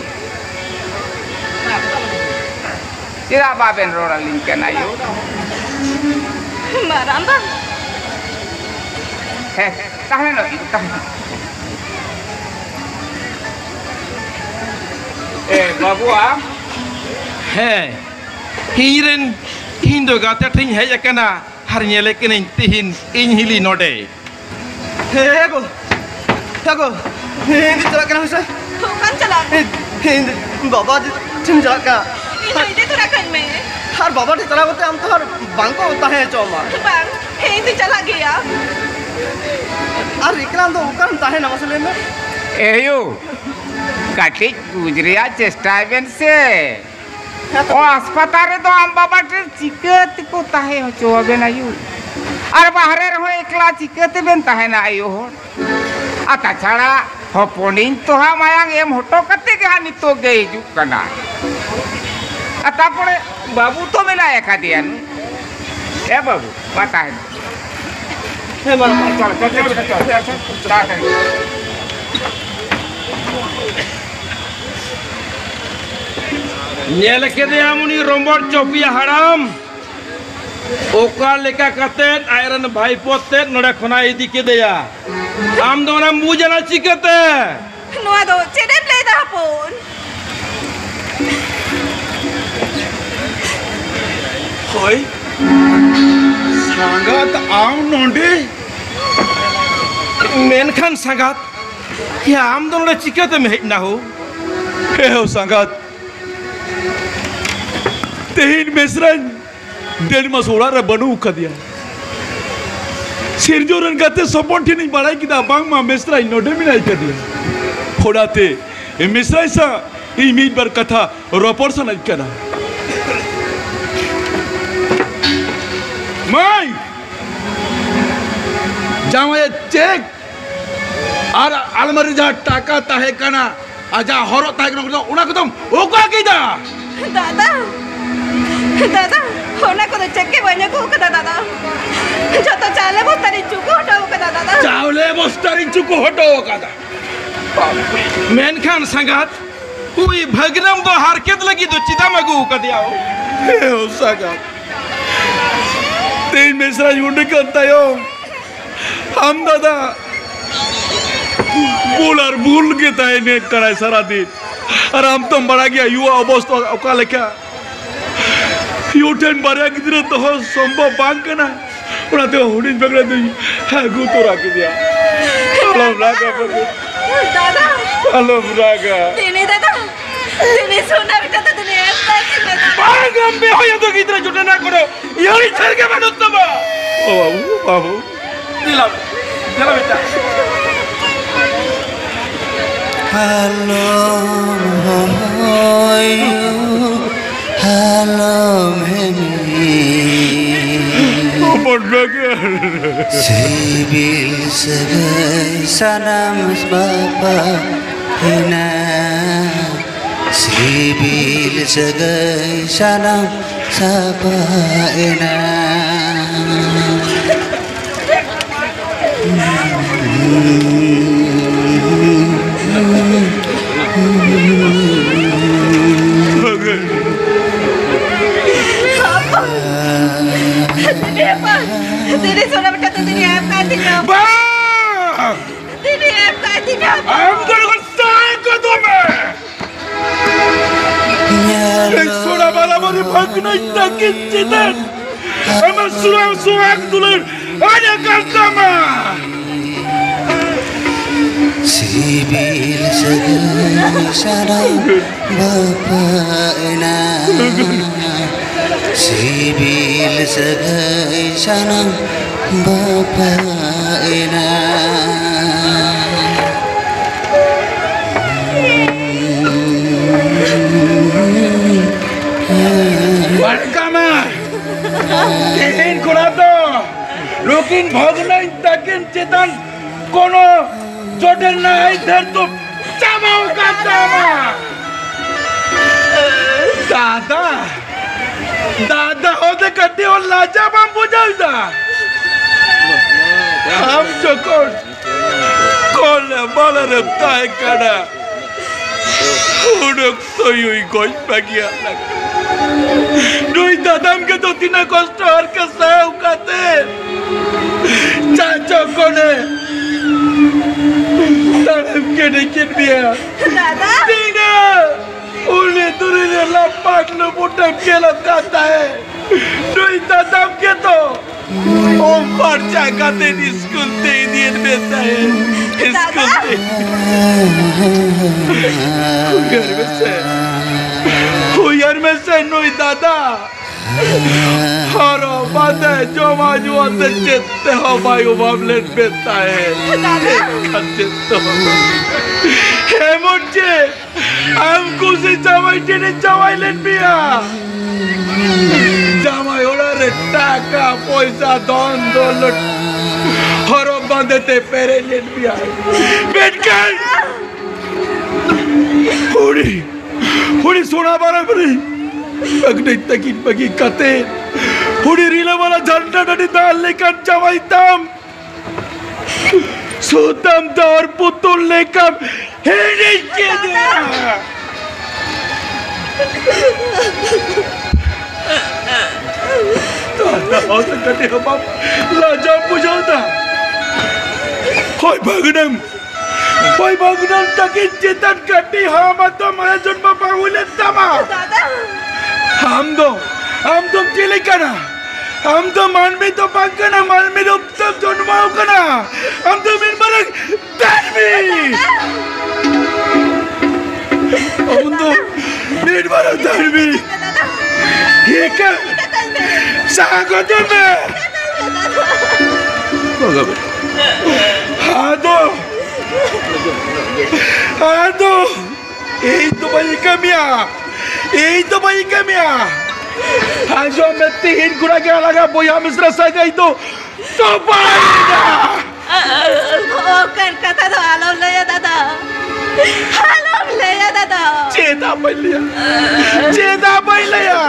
ᱪᱮᱫᱟᱜ ᱵᱟᱵᱮᱱ ᱨᱚᱲ ᱟᱹᱞᱤᱧ ᱠᱟᱱᱟ ᱟᱭᱳ? ᱢᱟᱨᱟᱝᱵᱟ᱾ ᱦᱮᱸ, ᱛᱟᱦᱮᱸ ᱱᱚᱜ ᱛᱟᱦᱮᱸ᱾ ᱮ ᱵᱟᱹᱵᱩ ᱟᱢ? ᱦᱮᱸ, ᱤᱧ ᱨᱮᱱ, ᱤᱧ ᱫᱚ ᱜᱟᱛᱮ ᱴᱷᱮᱱ ᱤᱧ ᱦᱮᱡ ᱟᱠᱟᱱᱟ᱾ ᱟᱨ ᱧᱮᱞᱮ ᱠᱟᱹᱱᱟᱹᱧ ᱛᱤᱦᱤᱧ ᱤᱧ ᱦᱤᱞᱤ ᱱᱚᱰᱮ᱾ ᱦᱮ ᱜᱚ, ᱦᱮ ᱜᱚ, ᱤᱧ ᱫᱚ ᱪᱟᱞᱟᱜ ᱠᱟᱱᱟ ᱦᱮᱸ ᱥᱮ᱾ ᱚᱠᱟᱢ ᱪᱟᱞᱟᱜ? ᱤᱧ, ᱤᱧ ᱫᱚ ᱵᱟᱵᱟ ᱴᱷᱮᱱ ᱪᱟᱞᱟᱜ ᱠᱟᱱᱟ᱾ ᱤᱧ ᱦᱚᱸ ᱤᱫᱤ ᱛᱚᱨᱟ ᱠᱟᱹᱧ ᱢᱮ᱾ ᱟᱨ ᱵᱟᱵᱟ ᱴᱷᱮᱱ ᱪᱟᱞᱟᱣ ᱠᱟᱛᱮ ᱟᱢ ᱛᱚ ᱟᱨ ᱵᱟᱝ ᱠᱚ ᱛᱟᱦᱮᱸ ᱦᱚᱪᱚ ᱟᱢᱟ᱾ ᱵᱟᱝ, ᱤᱧ ᱫᱚ ᱪᱟᱞᱟᱜ ᱜᱮᱭᱟ᱾ ᱟᱨ ᱮᱠᱞᱟ ᱫᱚ ᱚᱠᱟᱨᱮᱢ ᱛᱟᱦᱮᱱᱟ ᱢᱟᱥᱮ ᱞᱟᱹᱭ ᱢᱮ? ᱮᱭᱳ, ᱠᱟᱹᱴᱤᱡ ᱵᱩᱡᱽ ᱨᱮᱭᱟᱜ ᱪᱮᱥᱴᱟᱭ ᱵᱮᱱ ᱥᱮ᱾ ᱦᱮᱸ ᱛᱚ᱾ ᱚ, ᱦᱟᱥᱯᱟᱛᱟᱞ ᱨᱮᱫᱚ ᱟᱢ ᱵᱟᱵᱟ ᱴᱷᱮᱱ ᱪᱤᱠᱟᱹ ᱛᱮᱠᱚ ᱛᱟᱦᱮᱸ ᱦᱚᱪᱚ ᱟᱵᱮᱱ ᱟᱭᱳ? ᱟᱨ ᱵᱟᱦᱨᱮ ᱨᱮᱦᱚᱸ ᱮᱠᱞᱟ ᱪᱤᱠᱟᱹ ᱛᱮᱵᱮᱱ ᱛᱟᱦᱮᱱᱟ ᱟᱭᱳ ᱦᱚᱲ? ᱟᱨ ᱛᱟᱪᱷᱟᱲᱟ ᱦᱚᱯᱚᱱᱤᱧ ᱛᱚ ᱦᱟᱸᱜ ᱢᱟᱭᱟᱝ ᱮᱢ ᱦᱚᱴᱚ ᱠᱟᱛᱮ ᱜᱮ ᱦᱟᱸᱜ ᱱᱤᱛᱚᱜ ᱜᱮ ᱦᱤᱡᱩᱜ ᱠᱟᱱᱟ᱾ ᱟᱨ ᱛᱟᱨᱯᱚᱨᱮ ᱵᱟᱹᱵᱩ ᱛᱚ ᱢᱮᱱᱟᱭ ᱟᱠᱟᱫᱮᱭᱟ ᱱᱩᱭ᱾ ᱮ ᱵᱟᱹᱵᱩ, ᱢᱟ ᱛᱟᱦᱮᱱ᱾ ᱦᱮᱸ, ᱢᱟ᱾ ᱪᱚᱞ, ᱪᱚᱞ, ᱪᱚᱞ, ᱪᱚᱞ, ᱪᱚᱞ, ᱪᱚᱞ, ᱪᱚᱞ, ᱛᱟᱲᱟᱛᱟᱲᱤ᱾ ᱧᱮᱞ ᱠᱮᱫᱮᱭᱟᱢ ᱩᱱᱤ ᱨᱚᱢᱵᱚᱲ ᱪᱚᱯᱤᱭᱟ ᱦᱟᱲᱟᱢ, ᱚᱠᱟ ᱞᱮᱠᱟ ᱠᱟᱛᱮᱫ ᱟᱡᱨᱮᱱ ᱵᱷᱟᱭᱯᱳ ᱛᱮᱫ ᱱᱚᱰᱮ ᱠᱷᱚᱱᱟᱜ ᱤᱫᱤ ᱠᱮᱫᱮᱭᱟ? ᱟᱢ ᱫᱚ ᱚᱱᱟᱢ ᱵᱩᱡᱽ ᱮᱱᱟ ᱪᱤᱠᱟᱹᱛᱮ? ᱱᱚᱣᱟ ᱫᱚ ᱪᱮᱫ ᱮᱢ ᱞᱟᱹᱭ ᱮᱫᱟ ᱦᱚᱯᱚᱱ? ᱦᱳᱭ, ᱥᱟᱸᱜᱟᱛ ᱟᱢ ᱱᱚᱰᱮ? ᱢᱮᱱᱠᱷᱟᱱ ᱥᱟᱸᱜᱟᱛ, ᱭᱟ ᱟᱢ ᱫᱚ ᱱᱚᱰᱮ ᱪᱤᱠᱟᱹᱛᱮᱢ ᱦᱮᱡ ᱮᱱᱟ ᱦᱳ? ᱦᱮᱸ ᱦᱳ ᱥᱟᱸᱜᱟᱛ, ᱛᱮᱦᱮᱧ ᱢᱮᱥᱨᱟᱧ ᱰᱮᱲ ᱢᱟᱥ ᱚᱲᱟᱜ ᱨᱮ ᱵᱟᱹᱱᱩᱜ ᱟᱠᱟᱫᱮᱭᱟ᱾ ᱥᱤᱨᱡᱚᱱ ᱨᱮᱱ ᱜᱟᱛᱮ ᱥᱚᱯᱚᱱ ᱴᱷᱮᱱᱤᱧ ᱵᱟᱲᱟᱭ ᱠᱮᱫᱟ ᱵᱟᱝᱢᱟ ᱢᱮᱥᱨᱟᱧ ᱱᱚᱰᱮ ᱢᱮᱱᱟᱭ ᱠᱟᱫᱮᱭᱟ᱾ ᱛᱷᱚᱲᱟ ᱛᱮ ᱢᱤᱥᱨᱟᱭ ᱥᱟᱶ ᱤᱧ ᱢᱤᱫ ᱵᱟᱨ ᱠᱟᱛᱷᱟ ᱨᱚᱯᱚᱲ ᱥᱟᱱᱟᱧ ᱠᱟᱱᱟ᱾ ᱢᱟᱹᱭ, ᱡᱟᱶᱟᱭᱟᱜ ᱪᱮᱠ ᱟᱨ ᱟᱞᱢᱟᱨᱤ ᱨᱮ ᱡᱟᱦᱟᱸ ᱴᱟᱠᱟ ᱛᱟᱦᱮᱸ ᱠᱟᱱᱟ, ᱟᱨ ᱡᱟᱦᱟᱸ ᱦᱚᱨᱚᱜ ᱛᱟᱦᱮᱸ ᱠᱟᱱᱟ, ᱚᱱᱟ ᱠᱚᱫᱚ, ᱚᱱᱟ ᱠᱚᱫᱚᱢ ᱚᱠᱟ ᱠᱮᱫᱟ? ᱫᱟᱫᱟ, ᱫᱟᱫᱟ, ᱚᱱᱟ ᱠᱚᱫᱚ ᱪᱮᱫ ᱜᱮ ᱵᱟᱹᱧ ᱟᱹᱜᱩ ᱟᱠᱟᱫᱟ ᱫᱟᱫᱟ᱾ ᱡᱚᱛᱚ ᱪᱟᱣᱞᱮ ᱵᱚᱥᱛᱟ ᱨᱤᱧ ᱪᱩᱠᱩ ᱦᱚᱴᱚ ᱟᱠᱟᱫᱟ ᱫᱟᱫᱟ᱾ ᱪᱟᱣᱞᱮ ᱵᱚᱥᱛᱟ ᱨᱤᱧ ᱪᱩᱠᱩ ᱦᱚᱴᱚ ᱟᱠᱟᱫᱟ᱾ ᱢᱮᱱᱠᱷᱟᱱ ᱥᱟᱸᱜᱟᱛ, ᱩᱭ ᱵᱷᱟᱹᱜᱽᱱᱟᱢ ᱫᱚ ᱦᱟᱨᱠᱮᱛ ᱞᱟᱹᱜᱤᱫ ᱫᱚ ᱪᱮᱫᱟᱢ ᱟᱹᱜᱩ ᱟᱠᱟᱫᱮᱭᱟ? ᱦᱮᱸ ᱥᱟᱸᱜᱟᱛ, ᱛᱮᱦᱮᱧ ᱢᱤᱥᱨᱟᱧ ᱩᱰᱩᱠ ᱠᱟᱱ ᱛᱟᱭᱚᱢ, ᱟᱢ ᱫᱟᱫᱟ ᱵᱩᱞ ᱟᱨ ᱵᱩᱞ ᱜᱮ ᱛᱟᱦᱮᱱ ᱠᱟᱱᱟᱭ ᱥᱟᱨᱟ ᱫᱤᱱ᱾ ᱟᱨ ᱟᱢ ᱛᱚᱢ ᱵᱟᱲᱟᱭ ᱜᱮᱭᱟ ᱭᱩᱣᱟ ᱚᱵᱚᱥᱛᱷᱟ ᱚᱠᱟ ᱞᱮᱠᱟ᱾ ᱭᱩ ᱴᱷᱮᱱ ᱵᱟᱨᱭᱟ ᱜᱤᱫᱽᱨᱟᱹ ᱫᱚᱦᱚ ᱥᱚᱢᱵᱷᱚᱵ ᱵᱟᱝ ᱠᱟᱱᱟ, ᱚᱱᱟᱛᱮ ᱦᱩᱰᱤᱧ ᱵᱷᱟᱹᱜᱽᱱᱟᱹ ᱫᱚᱧ ᱟᱹᱜᱩ ᱛᱚᱨᱟ ᱠᱮᱫᱮᱭᱟ᱾ ᱟᱞᱚᱢ ᱨᱟᱜᱟ ᱵᱟᱹᱵᱩ᱾ ᱫᱟᱫᱟ᱾ ᱟᱞᱚᱢ ᱨᱟᱜᱟ᱾ ᱫᱤᱱᱤ ᱫᱟᱫᱟ, ᱫᱤᱱᱤ ᱥᱳᱱᱟ ᱵᱮᱴᱟ ᱫᱚ ᱫᱤᱱᱤ ᱮᱢ ᱠᱟᱭ ᱛᱤᱧ ᱢᱮ ᱫᱟᱫᱟ᱾ ᱵᱟᱝ, ᱟᱢ ᱵᱮᱦᱚᱭᱟ ᱫᱚ ᱜᱤᱫᱽᱨᱟᱹ ᱡᱚᱴᱮᱱᱟ ᱠᱚᱫᱚ ᱤᱭᱟᱹᱨᱤ ᱴᱷᱮᱱ ᱜᱮ ᱵᱟᱹᱱᱩᱜ ᱛᱟᱢᱟ᱾ ᱳ ᱵᱟᱹᱵᱩ, ᱵᱟᱹᱵᱩ᱾ ᱫᱮᱞᱟ, ᱫᱮᱞᱟ ᱵᱮᱴᱟ᱾ ᱟᱞᱚᱢ ᱦᱚᱦᱚᱭᱚ, ᱟᱞᱚᱢ ᱦᱮᱢᱮ᱾ ᱥᱤᱵᱤᱞ ᱥᱟᱹᱜᱟᱹᱭ ᱥᱟᱱᱟᱢ ᱵᱟᱯᱟᱭᱮᱱᱟ᱾ ᱥᱤᱵᱤᱞ ᱥᱟᱹᱜᱟᱹᱭ ᱥᱟᱱᱟᱢ ᱥᱟᱯᱷᱟᱭᱮᱱᱟ᱾ ᱫᱤᱱᱤ ᱥᱳᱱᱟ ᱵᱮᱴᱟ ᱫᱚ ᱫᱤᱱᱤ ᱮᱢ ᱠᱟᱭ ᱛᱤᱧᱟ᱾ ᱵᱟᱝ! ᱫᱤᱱᱤ ᱮᱢ ᱠᱟᱭ ᱛᱤᱧᱟ᱾ ᱟᱢ ᱫᱚ ᱱᱚᱝᱠᱟ ᱥᱟᱭ ᱠᱚᱫᱚ ᱢᱮ᱾ ᱧᱮᱞ ᱥᱳᱱᱟ ᱵᱟᱞᱟ ᱢᱟᱨᱮ ᱵᱷᱟᱹᱜᱽᱱᱟᱹᱧ ᱛᱟᱹᱠᱤᱱ ᱪᱮᱛᱟᱱ ᱟᱢᱟᱜ ᱥᱩᱨᱟᱝ ᱥᱩᱦᱟᱜ ᱫᱩᱞᱟᱹᱲ ᱟᱡ ᱟᱠᱟᱱ ᱛᱟᱢᱟ᱾ ᱥᱤᱵᱤᱞ ᱥᱟᱹᱜᱟᱹᱭ ᱥᱟᱱᱟᱢ ᱵᱟᱯᱟᱭᱮᱱᱟ᱾ ᱥᱤᱵᱤᱞ ᱥᱟᱹᱜᱟᱹᱭ ᱥᱟᱱᱟᱢ ᱵᱟᱯᱟᱭᱮᱱᱟ᱾ ᱵᱟᱲᱠᱟᱢᱟ, ᱛᱮᱦᱮᱧ ᱠᱷᱚᱱᱟᱜ ᱫᱚ ᱱᱩᱠᱤᱱ ᱵᱷᱟᱹᱜᱽᱱᱟᱹᱧ ᱛᱟᱹᱠᱤᱱ ᱪᱮᱛᱟᱱ ᱠᱳᱱᱳ ᱪᱚᱴᱮᱨ ᱨᱮᱱᱟᱜ ᱟᱹᱭᱫᱟᱹᱨ ᱫᱚ ᱪᱟᱵᱟᱣ ᱟᱠᱟᱱ ᱛᱟᱢᱟ᱾ ᱫᱟᱫᱟ, ᱫᱟᱫᱟ ᱦᱚᱛᱮ ᱠᱟᱹᱴᱤᱡ ᱦᱚᱸ ᱞᱟᱡᱟ ᱵᱟᱢ ᱵᱩᱡᱷᱟᱹᱣ ᱮᱫᱟ? ᱟᱢ ᱡᱚᱠᱷᱚᱱ ᱠᱚᱞᱮ ᱵᱟᱞᱮ ᱨᱮᱢ ᱛᱟᱦᱮᱸ ᱠᱟᱱᱟ, ᱩᱱ ᱚᱠᱛᱚ ᱭᱩᱭ ᱜᱚᱡ ᱵᱟᱹᱜᱤᱭᱟᱜ ᱞᱟᱝ᱾ ᱱᱩᱭ ᱫᱟᱫᱟᱢ ᱜᱮ ᱫᱚ ᱛᱤᱱᱟᱹᱜ ᱠᱚᱥᱴᱚ ᱦᱟᱨᱠᱮᱛ ᱥᱟᱦᱟᱣ ᱠᱟᱛᱮ ᱪᱟᱪᱚ ᱠᱚᱱᱮ ᱛᱟᱲᱟᱢ ᱠᱮᱰᱮ ᱠᱮᱫ ᱢᱮᱭᱟ᱾ ᱫᱟᱫᱟ! ᱛᱤᱱᱟᱹᱜ ᱩᱱᱤ ᱫᱩᱨᱤ ᱨᱮ ᱞᱟᱯᱟᱜ ᱞᱩᱵᱩᱴᱮᱢ ᱠᱷᱮᱞᱚᱜ ᱠᱟᱱ ᱛᱟᱦᱮᱸ, ᱱᱩᱭ ᱫᱟᱫᱟᱢ ᱜᱮ ᱛᱚ ᱩᱢ ᱯᱷᱟᱨᱪᱟ ᱠᱟᱛᱮ ᱤᱥᱠᱩᱞ ᱛᱮ ᱤᱫᱤᱭᱮᱫ ᱢᱮ ᱛᱟᱦᱮᱸ᱾ ᱤᱥᱠᱩᱞ ᱛᱮ᱾ ᱩᱭᱦᱟᱹᱨ ᱢᱮᱥᱮ, ᱩᱭᱦᱟᱹᱨ ᱢᱮᱥᱮ, ᱱᱩᱭ ᱫᱟᱫᱟ ᱦᱚᱨᱚᱜ ᱵᱟᱸᱫᱮ ᱡᱚᱢᱟᱜ ᱧᱩᱣᱟᱜ ᱛᱮ ᱪᱮᱫ ᱛᱮᱦᱚᱸ ᱵᱟᱭ ᱚᱵᱷᱟᱵ ᱞᱮᱫ ᱢᱮ ᱛᱟᱦᱮᱸ᱾ ᱫᱟᱫᱟ᱾ ᱮᱱᱠᱷᱟᱱ ᱪᱮᱫ ᱛᱮᱦᱚᱸ ᱵᱟᱝ᱾ ᱮᱢᱚᱱ ᱪᱮᱫ ᱟᱢ ᱠᱩᱥᱤ ᱡᱟᱶᱟᱭ ᱴᱷᱮᱱᱮ ᱡᱟᱶᱟᱭ ᱞᱮᱫ ᱢᱮᱭᱟ᱾ ᱡᱟᱶᱟᱭ ᱚᱲᱟᱜ ᱨᱮ ᱴᱟᱠᱟ ᱯᱚᱭᱥᱟ ᱫᱷᱚᱱ ᱫᱚᱞᱚᱛ ᱦᱚᱨᱚᱜ ᱵᱟᱸᱫᱮ ᱛᱮ ᱯᱮᱨᱮᱡ ᱞᱮᱫ ᱢᱮᱭᱟ᱾ ᱢᱮᱱᱠᱷᱟᱱ ᱩᱱᱤ, ᱩᱱᱤ ᱥᱳᱱᱟ ᱵᱟᱨᱟᱵᱟᱨᱤ ᱵᱟᱹᱜᱤ ᱛᱟᱹᱠᱤᱱ ᱵᱟᱹᱜᱤ ᱠᱟᱛᱮ ᱩᱱᱤ ᱨᱤᱞᱟᱹᱢᱟᱞᱟ ᱡᱷᱟᱱᱰᱟ ᱰᱟᱹᱰᱤ ᱫᱟᱜ ᱞᱮᱠᱟᱱ ᱡᱟᱶᱟᱭ ᱛᱟᱢ ᱥᱩᱛᱟᱹᱢ ᱫᱚᱨ ᱯᱩᱛᱩᱞ ᱞᱮᱠᱟᱢ ᱦᱤᱲᱤᱧ ᱠᱮᱫᱮᱭᱟ᱾ ᱫᱟᱫᱟ ᱦᱚᱸ ᱠᱟᱹᱴᱤᱡ ᱦᱚᱸ ᱵᱟᱢ ᱞᱟᱡᱟᱣ ᱵᱩᱡᱷᱟᱹᱣ ᱫᱟ? ᱦᱳᱭ ᱵᱷᱟᱹᱜᱽᱱᱟᱢ, ᱦᱳᱭ ᱵᱷᱟᱹᱜᱽᱱᱟᱢ ᱛᱟᱹᱠᱤᱱ ᱪᱮᱛᱟᱱ ᱠᱟᱹᱴᱤᱡ ᱦᱚᱸ ᱢᱟᱛᱚ ᱢᱟᱭᱟ ᱡᱚᱱᱢᱚ ᱵᱟᱝ ᱦᱩᱭ ᱞᱮᱱ ᱛᱟᱢᱟ᱾ ᱫᱟᱫᱟ! ᱟᱢ ᱫᱚ, ᱟᱢ ᱫᱚᱢ ᱪᱤᱞᱤ ᱠᱟᱱᱟ? ᱟᱢ ᱫᱚ ᱢᱟᱹᱱᱢᱤ ᱫᱚ ᱵᱟᱝ ᱠᱟᱱᱟ, ᱢᱟᱹᱱᱢᱤ ᱨᱩᱯ ᱛᱮᱢ ᱡᱚᱱᱢᱚ ᱟᱠᱟᱱᱟ᱾ ᱟᱢ ᱫᱚ ᱢᱤᱫ ᱢᱟᱨᱟᱝ ᱫᱟᱹᱱᱢᱤ! ᱟᱢ ᱫᱚ ᱢᱤᱫ ᱢᱟᱨᱟᱝ ᱫᱟᱹᱱᱢᱤ! ᱦᱤᱠᱟ! ᱥᱟᱦᱟ ᱜᱚᱫᱚᱜ ᱢᱮ! ᱟᱫᱚ, ᱟᱫᱚ, ᱤᱧ ᱫᱚ ᱵᱟᱹᱧ ᱠᱟᱹᱢᱤᱭᱟ, ᱤᱧ ᱫᱚ ᱵᱟᱹᱧ ᱠᱟᱹᱢᱤᱭᱟ᱾ ᱟᱸᱡᱚᱢ ᱢᱮ, ᱛᱤᱦᱤᱧ ᱠᱷᱚᱱᱟᱜ ᱜᱮ ᱟᱞᱟᱝᱟᱜ ᱵᱚᱭᱦᱟ ᱢᱤᱥᱨᱟ ᱥᱟᱹᱜᱟᱹᱭ ᱫᱚ ᱛᱚᱯᱟᱭᱮᱱᱟ᱾ ᱚᱱᱠᱟᱱ ᱠᱟᱛᱷᱟ ᱫᱚ ᱟᱞᱚᱢ ᱞᱟᱹᱭᱟ ᱫᱟᱫᱟ, ᱟᱞᱚᱢ ᱞᱟᱹᱭᱟ ᱫᱟᱫᱟ᱾ ᱪᱮᱫᱟᱜ ᱵᱟᱹᱧ ᱞᱟᱹᱭᱟ? ᱪᱮᱫᱟᱜ ᱵᱟᱹᱧ ᱞᱟᱹᱭᱟ?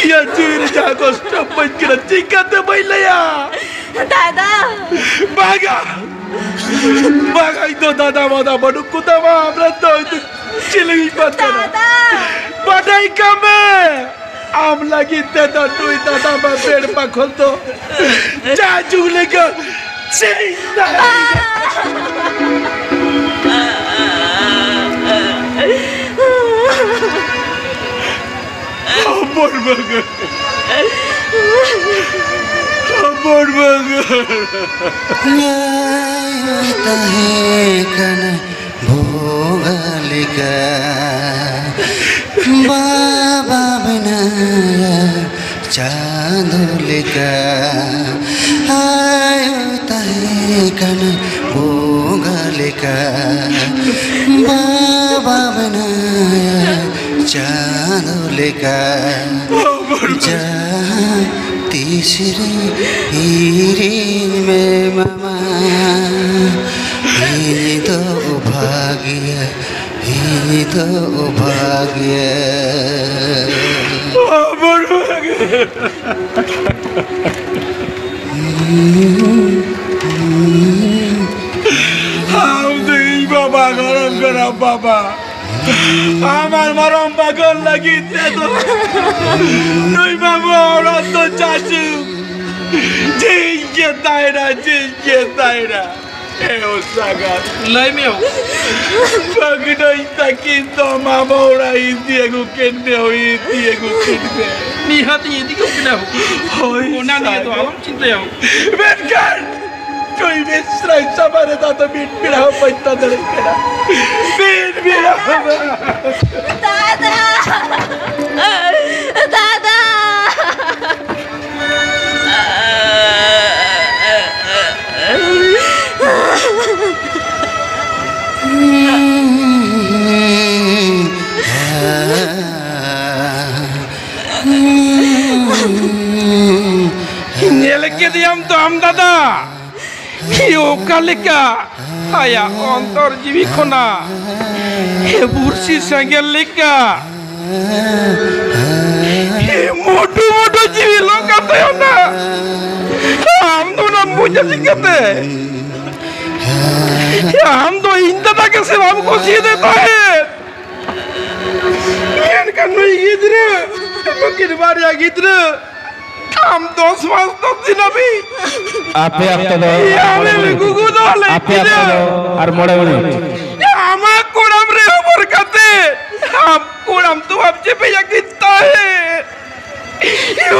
ᱤᱧᱟᱹᱜ ᱡᱤᱣᱤ ᱨᱮ ᱡᱟᱦᱟᱸ ᱠᱚᱥᱴᱚ ᱵᱟᱹᱧ ᱠᱟᱱᱟ, ᱪᱤᱠᱟᱹᱛᱮ ᱵᱟᱹᱧ ᱞᱟᱹᱭᱟ? ᱫᱟᱫᱟ᱾ ᱵᱟᱝᱟ, ᱵᱟᱝᱟ, ᱤᱧ ᱫᱚ ᱫᱟᱫᱟ ᱢᱟᱫᱟ ᱵᱟᱹᱱᱩᱜ ᱠᱚ ᱛᱟᱢᱟ, ᱟᱢ ᱨᱮᱱ ᱫᱚ ᱤᱧ ᱫᱚ ᱪᱤᱞᱤᱧ ᱵᱟᱝ ᱠᱟᱱᱟ? ᱫᱟᱫᱟ᱾ ᱵᱟᱰᱟᱭ ᱠᱟᱜ ᱢᱮ, ᱟᱢ ᱞᱟᱹᱜᱤᱫ ᱛᱮᱫᱚ ᱱᱩᱭ ᱫᱟᱫᱟ ᱢᱟ ᱵᱮᱲ ᱵᱟᱠᱷᱚᱞ ᱫᱚ ᱡᱟ ᱡᱩᱜᱽ ᱞᱮᱠᱟ ᱪᱮᱫ ᱤᱧ ᱫᱟᱲᱮᱭᱟᱜᱼᱟ? ᱦᱚᱯᱚᱱ ᱵᱟᱹᱜᱟᱹ᱾ ᱦᱚᱯᱚᱱ ᱵᱟᱹᱜᱟᱹ᱾ ᱛᱟᱦᱮᱸ ᱠᱟᱱᱟ ᱵᱚᱸᱜᱟ ᱞᱮᱠᱟ, ᱵᱟᱵᱟ ᱢᱮᱱᱟᱭᱟ ᱪᱟᱸᱫᱚ ᱞᱮᱠᱟ᱾ ᱟᱭᱳ ᱛᱟᱦᱮᱸ ᱠᱟᱱᱟ ᱵᱚᱸᱜᱟ ᱞᱮᱠᱟ, ᱵᱟᱵᱟ ᱢᱮᱱᱟᱭᱟ ᱪᱟᱸᱫᱚ ᱞᱮᱠᱟ᱾ ᱡᱟᱦᱟᱸ ᱛᱤᱥ ᱨᱮ ᱦᱤᱲᱤᱧ ᱢᱮ ᱢᱟᱢᱟ, ᱤᱧ ᱫᱚ ᱚᱵᱷᱟᱜᱤᱭᱟᱹ, ᱤᱧ ᱫᱚ ᱚᱵᱷᱟᱜᱤᱭᱟᱹ᱾ ᱟᱢ ᱫᱚ ᱤᱧ ᱵᱟᱵᱟ ᱜᱚᱲᱚᱢ ᱠᱟᱱᱟ ᱵᱟᱵᱟ᱾ ᱟᱢ ᱟᱨ ᱢᱟᱨᱟᱝ ᱵᱟᱜᱟᱱ ᱞᱟᱹᱜᱤᱫ ᱛᱮᱫᱚ ᱱᱩᱭ ᱢᱟᱢᱟ ᱚᱲᱟᱜ ᱫᱚ ᱪᱟᱪᱩ ᱡᱤᱧ ᱜᱮ ᱛᱟᱭᱱᱟ, ᱡᱤᱧ ᱜᱮ ᱛᱟᱭᱱᱟ᱾ ᱮ ᱚᱥᱟᱜᱟ᱾ ᱞᱟᱹᱭ ᱢᱮ ᱭᱳ᱾ ᱵᱟᱹᱜᱤᱱᱟᱹᱧ ᱛᱟᱹᱠᱤᱱ ᱫᱚ ᱢᱟᱢᱟ ᱚᱲᱟᱜ ᱤᱫᱤ ᱟᱹᱜᱩ ᱠᱤᱱ ᱢᱮ, ᱦᱳᱭ, ᱤᱫᱤ ᱟᱹᱜᱩ ᱠᱤᱱ ᱢᱮ᱾ ᱱᱤᱦᱟᱹᱛ ᱤᱧ ᱤᱫᱤ ᱜᱚᱫ ᱠᱤᱱᱟ᱾ ᱦᱳᱭ, ᱚᱱᱟ ᱱᱤᱭᱟᱹ ᱫᱚ ᱥᱟᱜᱟ᱾ ᱟᱞᱚᱢ ᱪᱤᱱᱛᱟᱹᱭᱟ᱾ ᱢᱮᱱᱠᱷᱟᱱ ᱱᱩᱭ ᱢᱤᱥᱨᱟᱭ ᱥᱟᱢᱟᱝ ᱨᱮ ᱫᱚ ᱟᱫᱚ ᱢᱤᱫ ᱵᱮᱲᱟ ᱦᱚᱸ ᱵᱟᱹᱧ ᱛᱟᱦᱮᱸ ᱫᱟᱲᱮᱭᱟᱜ ᱠᱟᱱᱟ᱾ ᱢᱤᱫ ᱵᱮᱲᱟ ᱦᱚᱸ ᱵᱟᱝ᱾ ᱫᱟᱫᱟ! ᱫᱟᱫᱟ! ᱧᱮᱞ ᱠᱮᱫᱮᱭᱟᱢ ᱛᱚ ᱟᱢ ᱫᱟᱫᱟ, ᱚᱠᱟ ᱞᱮᱠᱟ ᱟᱭᱟᱜ ᱚᱱᱛᱚᱨ ᱡᱤᱣᱤ ᱠᱷᱚᱱᱟᱜ ᱵᱩᱨᱥᱤ ᱥᱮᱸᱜᱮᱞ ᱞᱮᱠᱟ ᱢᱩᱰᱩ ᱢᱩᱰᱩ ᱡᱤᱣᱤ ᱞᱚ ᱠᱟᱛᱮ ᱚᱱᱟ ᱟᱢ ᱫᱚ ᱚᱱᱟᱢ ᱵᱩᱡᱟ ᱪᱤᱠᱟᱹᱛᱮ? ᱟᱢ ᱫᱚ ᱤᱧ ᱫᱟᱫᱟ ᱜᱮ ᱥᱮ ᱵᱟᱢ ᱠᱩᱥᱤᱭᱟᱫᱮ ᱛᱟᱦᱮᱸᱫ? ᱢᱮᱱᱠᱷᱟᱱ ᱱᱩᱭ ᱜᱤᱫᱽᱨᱟᱹ, ᱱᱩᱠᱤᱱ ᱵᱟᱨᱭᱟ ᱜᱤᱫᱽᱨᱟᱹ, ᱟᱢ ᱫᱚᱥ ᱢᱟᱥ ᱫᱚᱥ ᱫᱤᱱ ᱦᱟᱹᱵᱤᱡ ᱟᱯᱮ ᱚᱠᱛᱚ ᱫᱚ ᱟᱞᱮ ᱨᱮᱱ ᱜᱩᱜᱩ ᱫᱚ ᱟᱞᱮ ᱟᱯᱮ ᱚᱠᱛᱚ ᱫᱚ ᱟᱨ ᱢᱚᱬᱮ ᱢᱤᱱᱤᱴ᱾ ᱟᱢᱟᱜ ᱠᱚᱲᱟᱢ ᱨᱮ ᱦᱚᱵᱚᱨ ᱠᱟᱛᱮ ᱟᱢ ᱠᱚᱲᱟᱢ ᱫᱚ ᱟᱢ ᱪᱮᱯᱮᱡ ᱟᱹᱠᱤᱱ ᱛᱟᱦᱮᱸᱫ᱾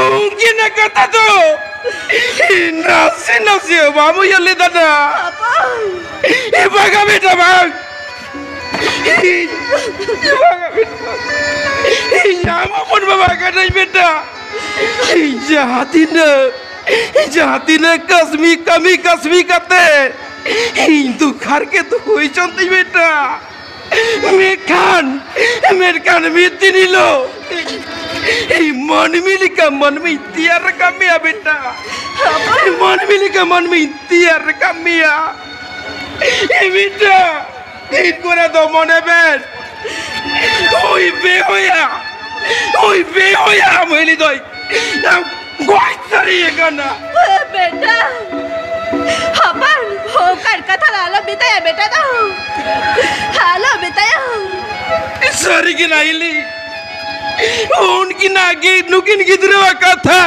ᱩᱱᱠᱤᱱᱟᱜ ᱠᱟᱛᱷᱟ ᱫᱚ ᱱᱟᱥᱮ ᱱᱟᱥᱮ ᱵᱟᱢ ᱩᱭᱦᱟᱹᱨ ᱞᱮᱫᱟ ᱱᱟ᱾ ᱵᱟᱝᱟ ᱵᱮᱴᱟ, ᱵᱟᱝ᱾ ᱤᱧ, ᱤᱧ ᱟᱢ ᱦᱚᱯᱚᱱ ᱵᱟᱵᱟ ᱠᱟᱹᱱᱟᱹᱧ ᱵᱮᱴᱟ᱾ ᱤᱧ ᱡᱟᱦᱟᱸ ᱛᱤᱱᱟᱹᱜ, ᱡᱟᱦᱟᱸ ᱛᱤᱱᱟᱹᱜ ᱠᱟᱹᱥᱢᱤ, ᱠᱟᱹᱢᱤ ᱠᱟᱹᱥᱢᱤ ᱠᱟᱛᱮ ᱤᱧ ᱫᱩᱠ ᱦᱟᱨᱠᱮᱛ ᱦᱩᱭ ᱪᱚᱱ ᱛᱤᱧ ᱵᱮᱴᱟ, ᱢᱮᱱᱠᱷᱟᱱ, ᱢᱮᱱᱠᱷᱟᱱ ᱢᱤᱫ ᱫᱤᱱ ᱦᱤᱞᱳᱜ ᱤᱧ ᱢᱟᱹᱱᱢᱤ ᱞᱮᱠᱟ ᱢᱟᱹᱱᱢᱤᱧ ᱛᱮᱭᱟᱨ ᱨᱟᱠᱟᱵ ᱢᱮᱭᱟ ᱵᱮᱴᱟ᱾ ᱢᱟᱹᱱᱢᱤ ᱞᱮᱠᱟ ᱢᱟᱹᱱᱢᱤᱧ ᱛᱮᱭᱟᱨ ᱨᱟᱠᱟᱵ ᱢᱮᱭᱟ᱾ ᱮ ᱵᱮᱴᱟ, ᱤᱧ ᱠᱚᱨᱮ ᱫᱚ ᱢᱚᱱᱮ ᱵᱮᱱ, ᱳᱭ ᱵᱮᱦᱚᱭᱟ, ᱳᱭ ᱵᱮᱦᱚᱭᱟ ᱢᱟᱹᱞᱤ ᱫᱚᱭ ᱜᱚᱡ ᱥᱟᱹᱨᱤ ᱟᱠᱟᱱᱟ᱾ ᱵᱮᱴᱟ, ᱦᱚᱯᱚᱱ, ᱚᱱᱠᱟᱱ ᱠᱟᱛᱷᱟ ᱫᱚ ᱟᱞᱚ ᱢᱮᱛᱟᱭᱟ ᱵᱮᱴᱟ ᱫᱚ, ᱟᱞᱚ ᱢᱮᱛᱟᱭᱟ᱾ ᱥᱟᱹᱨᱤ ᱜᱮ ᱱᱟᱦᱤᱞᱤ, ᱩᱱᱠᱤᱱᱟᱜ ᱜᱮ ᱱᱩᱠᱤᱱ ᱜᱤᱫᱽᱨᱟᱹᱣᱟᱜ ᱠᱟᱛᱷᱟ᱾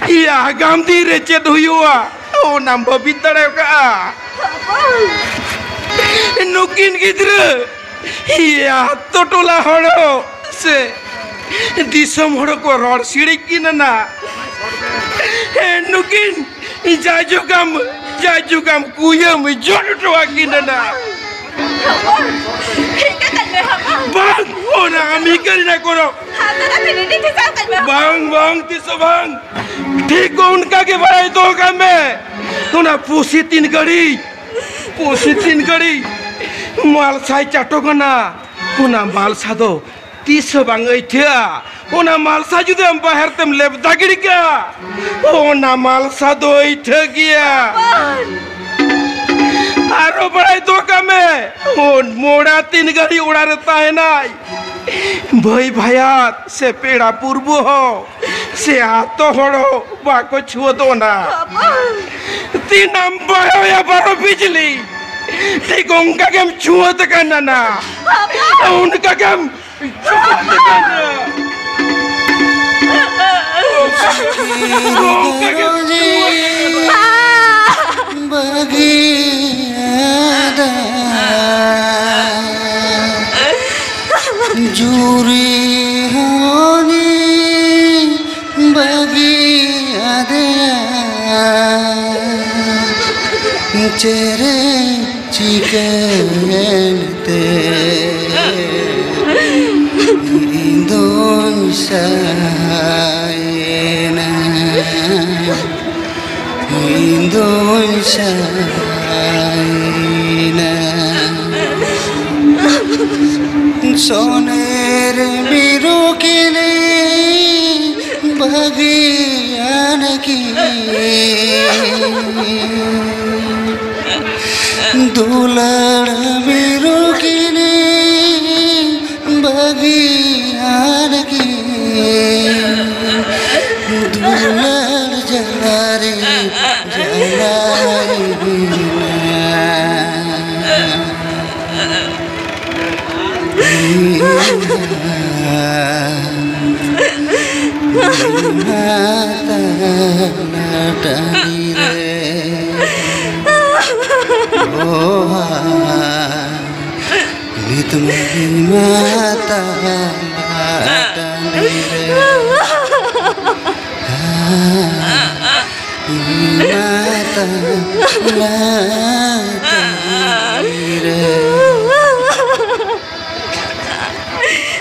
ᱤᱭᱟᱹ, ᱟᱜᱟᱢ ᱫᱤᱱ ᱨᱮ ᱪᱮᱫ ᱦᱩᱭᱩᱜᱼᱟ, ᱚᱱᱟᱢ ᱵᱷᱟᱹᱵᱤᱛ ᱫᱟᱲᱮ ᱟᱠᱟᱫᱼᱟ? ᱱᱩᱠᱤᱱ ᱜᱤᱫᱽᱨᱟᱹ, ᱤᱭᱟᱹ, ᱟᱛᱳ ᱴᱚᱞᱟ ᱦᱚᱲ ᱦᱚᱸ ᱥᱮ ᱫᱤᱥᱚᱢ ᱦᱚᱲ ᱠᱚ ᱨᱚᱲ ᱥᱤᱲᱤᱡ ᱠᱤᱱᱟ ᱱᱟ᱾ ᱱᱩᱠᱤᱱ ᱡᱟᱭᱡᱩᱜᱽ ᱟᱢ, ᱡᱟᱭᱡᱩᱜᱽ ᱟᱢ ᱠᱩᱭᱟᱹᱢ ᱡᱚᱴ ᱦᱚᱴᱚ ᱟᱹᱠᱤᱱᱟ ᱱᱟ᱾ ᱦᱚᱯᱚᱱ, ᱦᱤᱡᱩᱜ ᱠᱟᱱ ᱢᱮ, ᱦᱚᱯᱚᱱ᱾ ᱵᱟᱝ, ᱚᱱᱟ ᱟᱢ ᱦᱤᱠᱟᱹᱨᱤ ᱱᱟ ᱠᱚᱨᱚ᱾ ᱦᱟᱱᱛᱮ ᱱᱟᱛᱮ ᱨᱮᱰᱤ ᱴᱷᱤᱠ ᱠᱟᱱ ᱢᱮ, ᱦᱚᱯᱚᱱ᱾ ᱵᱟᱝ, ᱵᱟᱝ, ᱛᱤᱥ ᱦᱚᱸ ᱵᱟᱝ᱾ ᱴᱷᱤᱠ ᱚᱱᱠᱟ ᱜᱮ ᱵᱟᱲᱟᱭ ᱫᱚᱦᱚ ᱠᱟᱜ ᱢᱮ᱾ ᱚᱱᱟ ᱯᱩᱥᱤ ᱛᱤᱱ ᱜᱷᱟᱹᱲᱤᱡ, ᱯᱩᱥᱤ ᱛᱤᱱ ᱜᱷᱟᱹᱲᱤᱡ ᱢᱟᱞᱥᱟᱭ ᱪᱟᱴᱚ ᱠᱟᱱᱟ, ᱚᱱᱟ ᱢᱟᱞᱥᱟ ᱫᱚ ᱛᱤᱥ ᱦᱚᱸ ᱵᱟᱝ ᱟᱹᱭᱴᱷᱟᱹᱜᱼᱟ᱾ ᱚᱱᱟ ᱢᱟᱞᱥᱟ ᱡᱩᱫᱤ ᱟᱢ ᱵᱟᱦᱮᱨ ᱛᱮᱢ ᱞᱮᱵᱫᱟ ᱜᱤᱰᱤ ᱠᱟᱜᱼᱟ, ᱚᱱᱟ ᱢᱟᱞᱥᱟ ᱫᱚ ᱤᱴᱷᱟᱹ ᱜᱮᱭᱟ᱾ ᱟᱨᱚ ᱵᱟᱲᱟᱭ ᱫᱚᱦᱚ ᱠᱟᱜ ᱢᱮ, ᱩᱱ ᱢᱚᱲᱟ ᱛᱤᱱ ᱜᱷᱟᱹᱲᱤ ᱚᱲᱟᱜ ᱨᱮ ᱛᱟᱦᱮᱱᱟᱭ, ᱵᱷᱟᱹᱭ ᱵᱷᱟᱭᱟᱛ ᱥᱮ ᱯᱮᱲᱟ ᱯᱩᱨᱵᱩ ᱦᱚᱸ ᱥᱮ ᱟᱛᱳ ᱦᱚᱲ ᱦᱚᱸ ᱵᱟᱠᱚ ᱪᱷᱩᱣᱟᱹ ᱫᱚᱱᱟ᱾ ᱛᱤᱱᱟᱢ ᱵᱟᱭᱚᱭᱟ ᱵᱟᱨᱚ ᱵᱤᱡᱽᱞᱤ, ᱴᱷᱤᱠ ᱚᱱᱠᱟ ᱜᱮᱢ ᱪᱷᱩᱣᱟᱹ ᱛᱟᱠᱟᱱᱟ ᱱᱟ᱾ ᱚᱱᱠᱟ ᱜᱮᱢ ᱡᱩᱨᱤ ᱦᱚᱸᱧ ᱵᱟᱹᱜᱤ ᱟᱫᱮᱭᱟ᱾ ᱪᱮᱨᱮ ᱪᱤᱠᱟᱹᱭᱮᱱ ᱛᱮ ᱤᱧ ᱫᱩᱧ ᱥᱟᱭᱮᱱᱟ, ᱤᱧ ᱫᱩᱧ ᱥᱟᱭᱮᱱᱟ᱾ ᱥᱚᱱᱮᱨ ᱢᱤᱨᱩ ᱠᱤᱱᱤ ᱵᱟᱹᱜᱤᱭᱟᱱ ᱠᱤᱱ, ᱫᱩᱞᱟᱹᱲ ᱢᱤᱨᱩ ᱠᱤᱱᱤ ᱵᱟᱹᱜᱤᱭᱟᱱ ᱠᱤᱱ, ᱫᱩᱞᱟᱹᱲ ᱡᱟᱞᱟᱨᱮ ᱡᱟᱞᱟᱭᱮᱱᱟ᱾ ᱛᱟᱞᱟ ᱴᱟᱺᱰᱤ ᱨᱮ, ᱚ, ᱱᱤᱛ ᱢᱟ ᱤᱧ ᱢᱟ ᱛᱟᱞᱟ ᱴᱟᱺᱰᱤ ᱨᱮ᱾ ᱤᱧ ᱢᱟ ᱛᱟᱞᱟ ᱴᱟᱺᱰᱤ ᱨᱮ᱾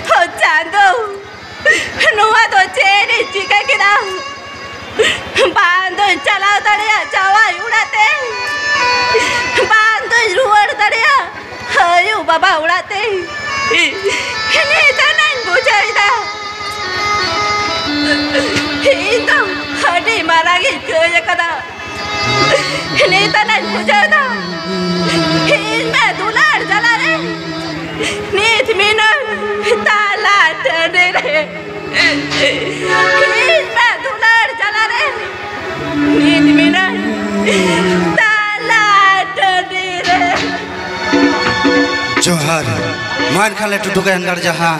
ᱦᱚ ᱪᱟᱸᱫᱚ, ᱱᱚᱣᱟ ᱫᱚ ᱪᱮᱫ ᱤᱧ ᱪᱤᱠᱟᱹ ᱠᱮᱫᱟ? ᱵᱟᱝ ᱫᱩᱧ ᱪᱟᱞᱟᱣ ᱫᱟᱲᱮᱭᱟᱜᱼᱟ ᱡᱟᱶᱟᱭ ᱚᱲᱟᱜ ᱛᱮ, ᱵᱟᱝ ᱫᱩᱧ ᱨᱩᱣᱟᱹᱲ ᱫᱟᱲᱮᱭᱟᱜᱼᱟ ᱟᱭᱳ ᱵᱟᱵᱟ ᱚᱲᱟᱜ ᱛᱮ᱾ ᱱᱤᱛᱚᱜ ᱱᱟᱧ ᱵᱩᱡᱷᱟᱹᱣ ᱮᱫᱟ, ᱤᱧ ᱫᱚ ᱟᱹᱰᱤ ᱢᱟᱨᱟᱝ ᱤᱧ ᱠᱟᱹᱭ ᱟᱠᱟᱫᱟ᱾ ᱱᱤᱛ ᱟᱱᱟᱧ ᱵᱩᱡᱷᱟᱹᱣ ᱫᱟ, ᱤᱧ ᱢᱟ ᱫᱩᱞᱟᱹᱲ ᱡᱟᱞᱟ ᱨᱮ ᱱᱤᱛ ᱢᱤᱱᱟᱹᱧ ᱛᱟᱞᱟ ᱴᱟᱺᱰᱤ ᱨᱮ᱾ ᱤᱧ ᱢᱟ ᱫᱩᱞᱟᱹᱲ ᱡᱟᱞᱟ ᱨᱮ ᱱᱤᱛ ᱢᱤᱱᱟᱹᱧ ᱛᱟᱞᱟ ᱴᱟᱺᱰᱤ ᱨᱮ᱾ ᱡᱚᱦᱟᱨ᱾ ᱢᱟ ᱮᱱᱠᱷᱟᱱ ᱞᱮ ᱴᱩᱰᱩ ᱜᱟᱭᱟᱱ ᱜᱟᱲ ᱡᱟᱦᱟᱸ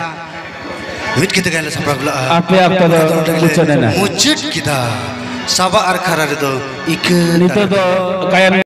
ᱢᱤᱫ ᱠᱤᱛᱟᱹ ᱜᱟᱭᱟᱱ ᱞᱮ ᱥᱟᱯᱲᱟᱣ ᱞᱟᱜᱼᱟ᱾ ᱟᱯᱮ ᱚᱠᱛᱚ ᱫᱚ ᱚᱱᱟ ᱫᱚ ᱢᱩᱪᱟᱹᱫ ᱮᱱᱟ᱾ ᱢᱩᱪᱟᱹᱫ ᱠᱮᱫᱟ᱾ ᱥᱟᱵᱟ ᱟᱨ ᱠᱷᱟᱨᱟ ᱨᱮᱫᱚ ᱤᱠᱟᱹ ᱱᱤᱛᱚᱜ ᱫᱚ ᱜᱟᱭᱟᱱ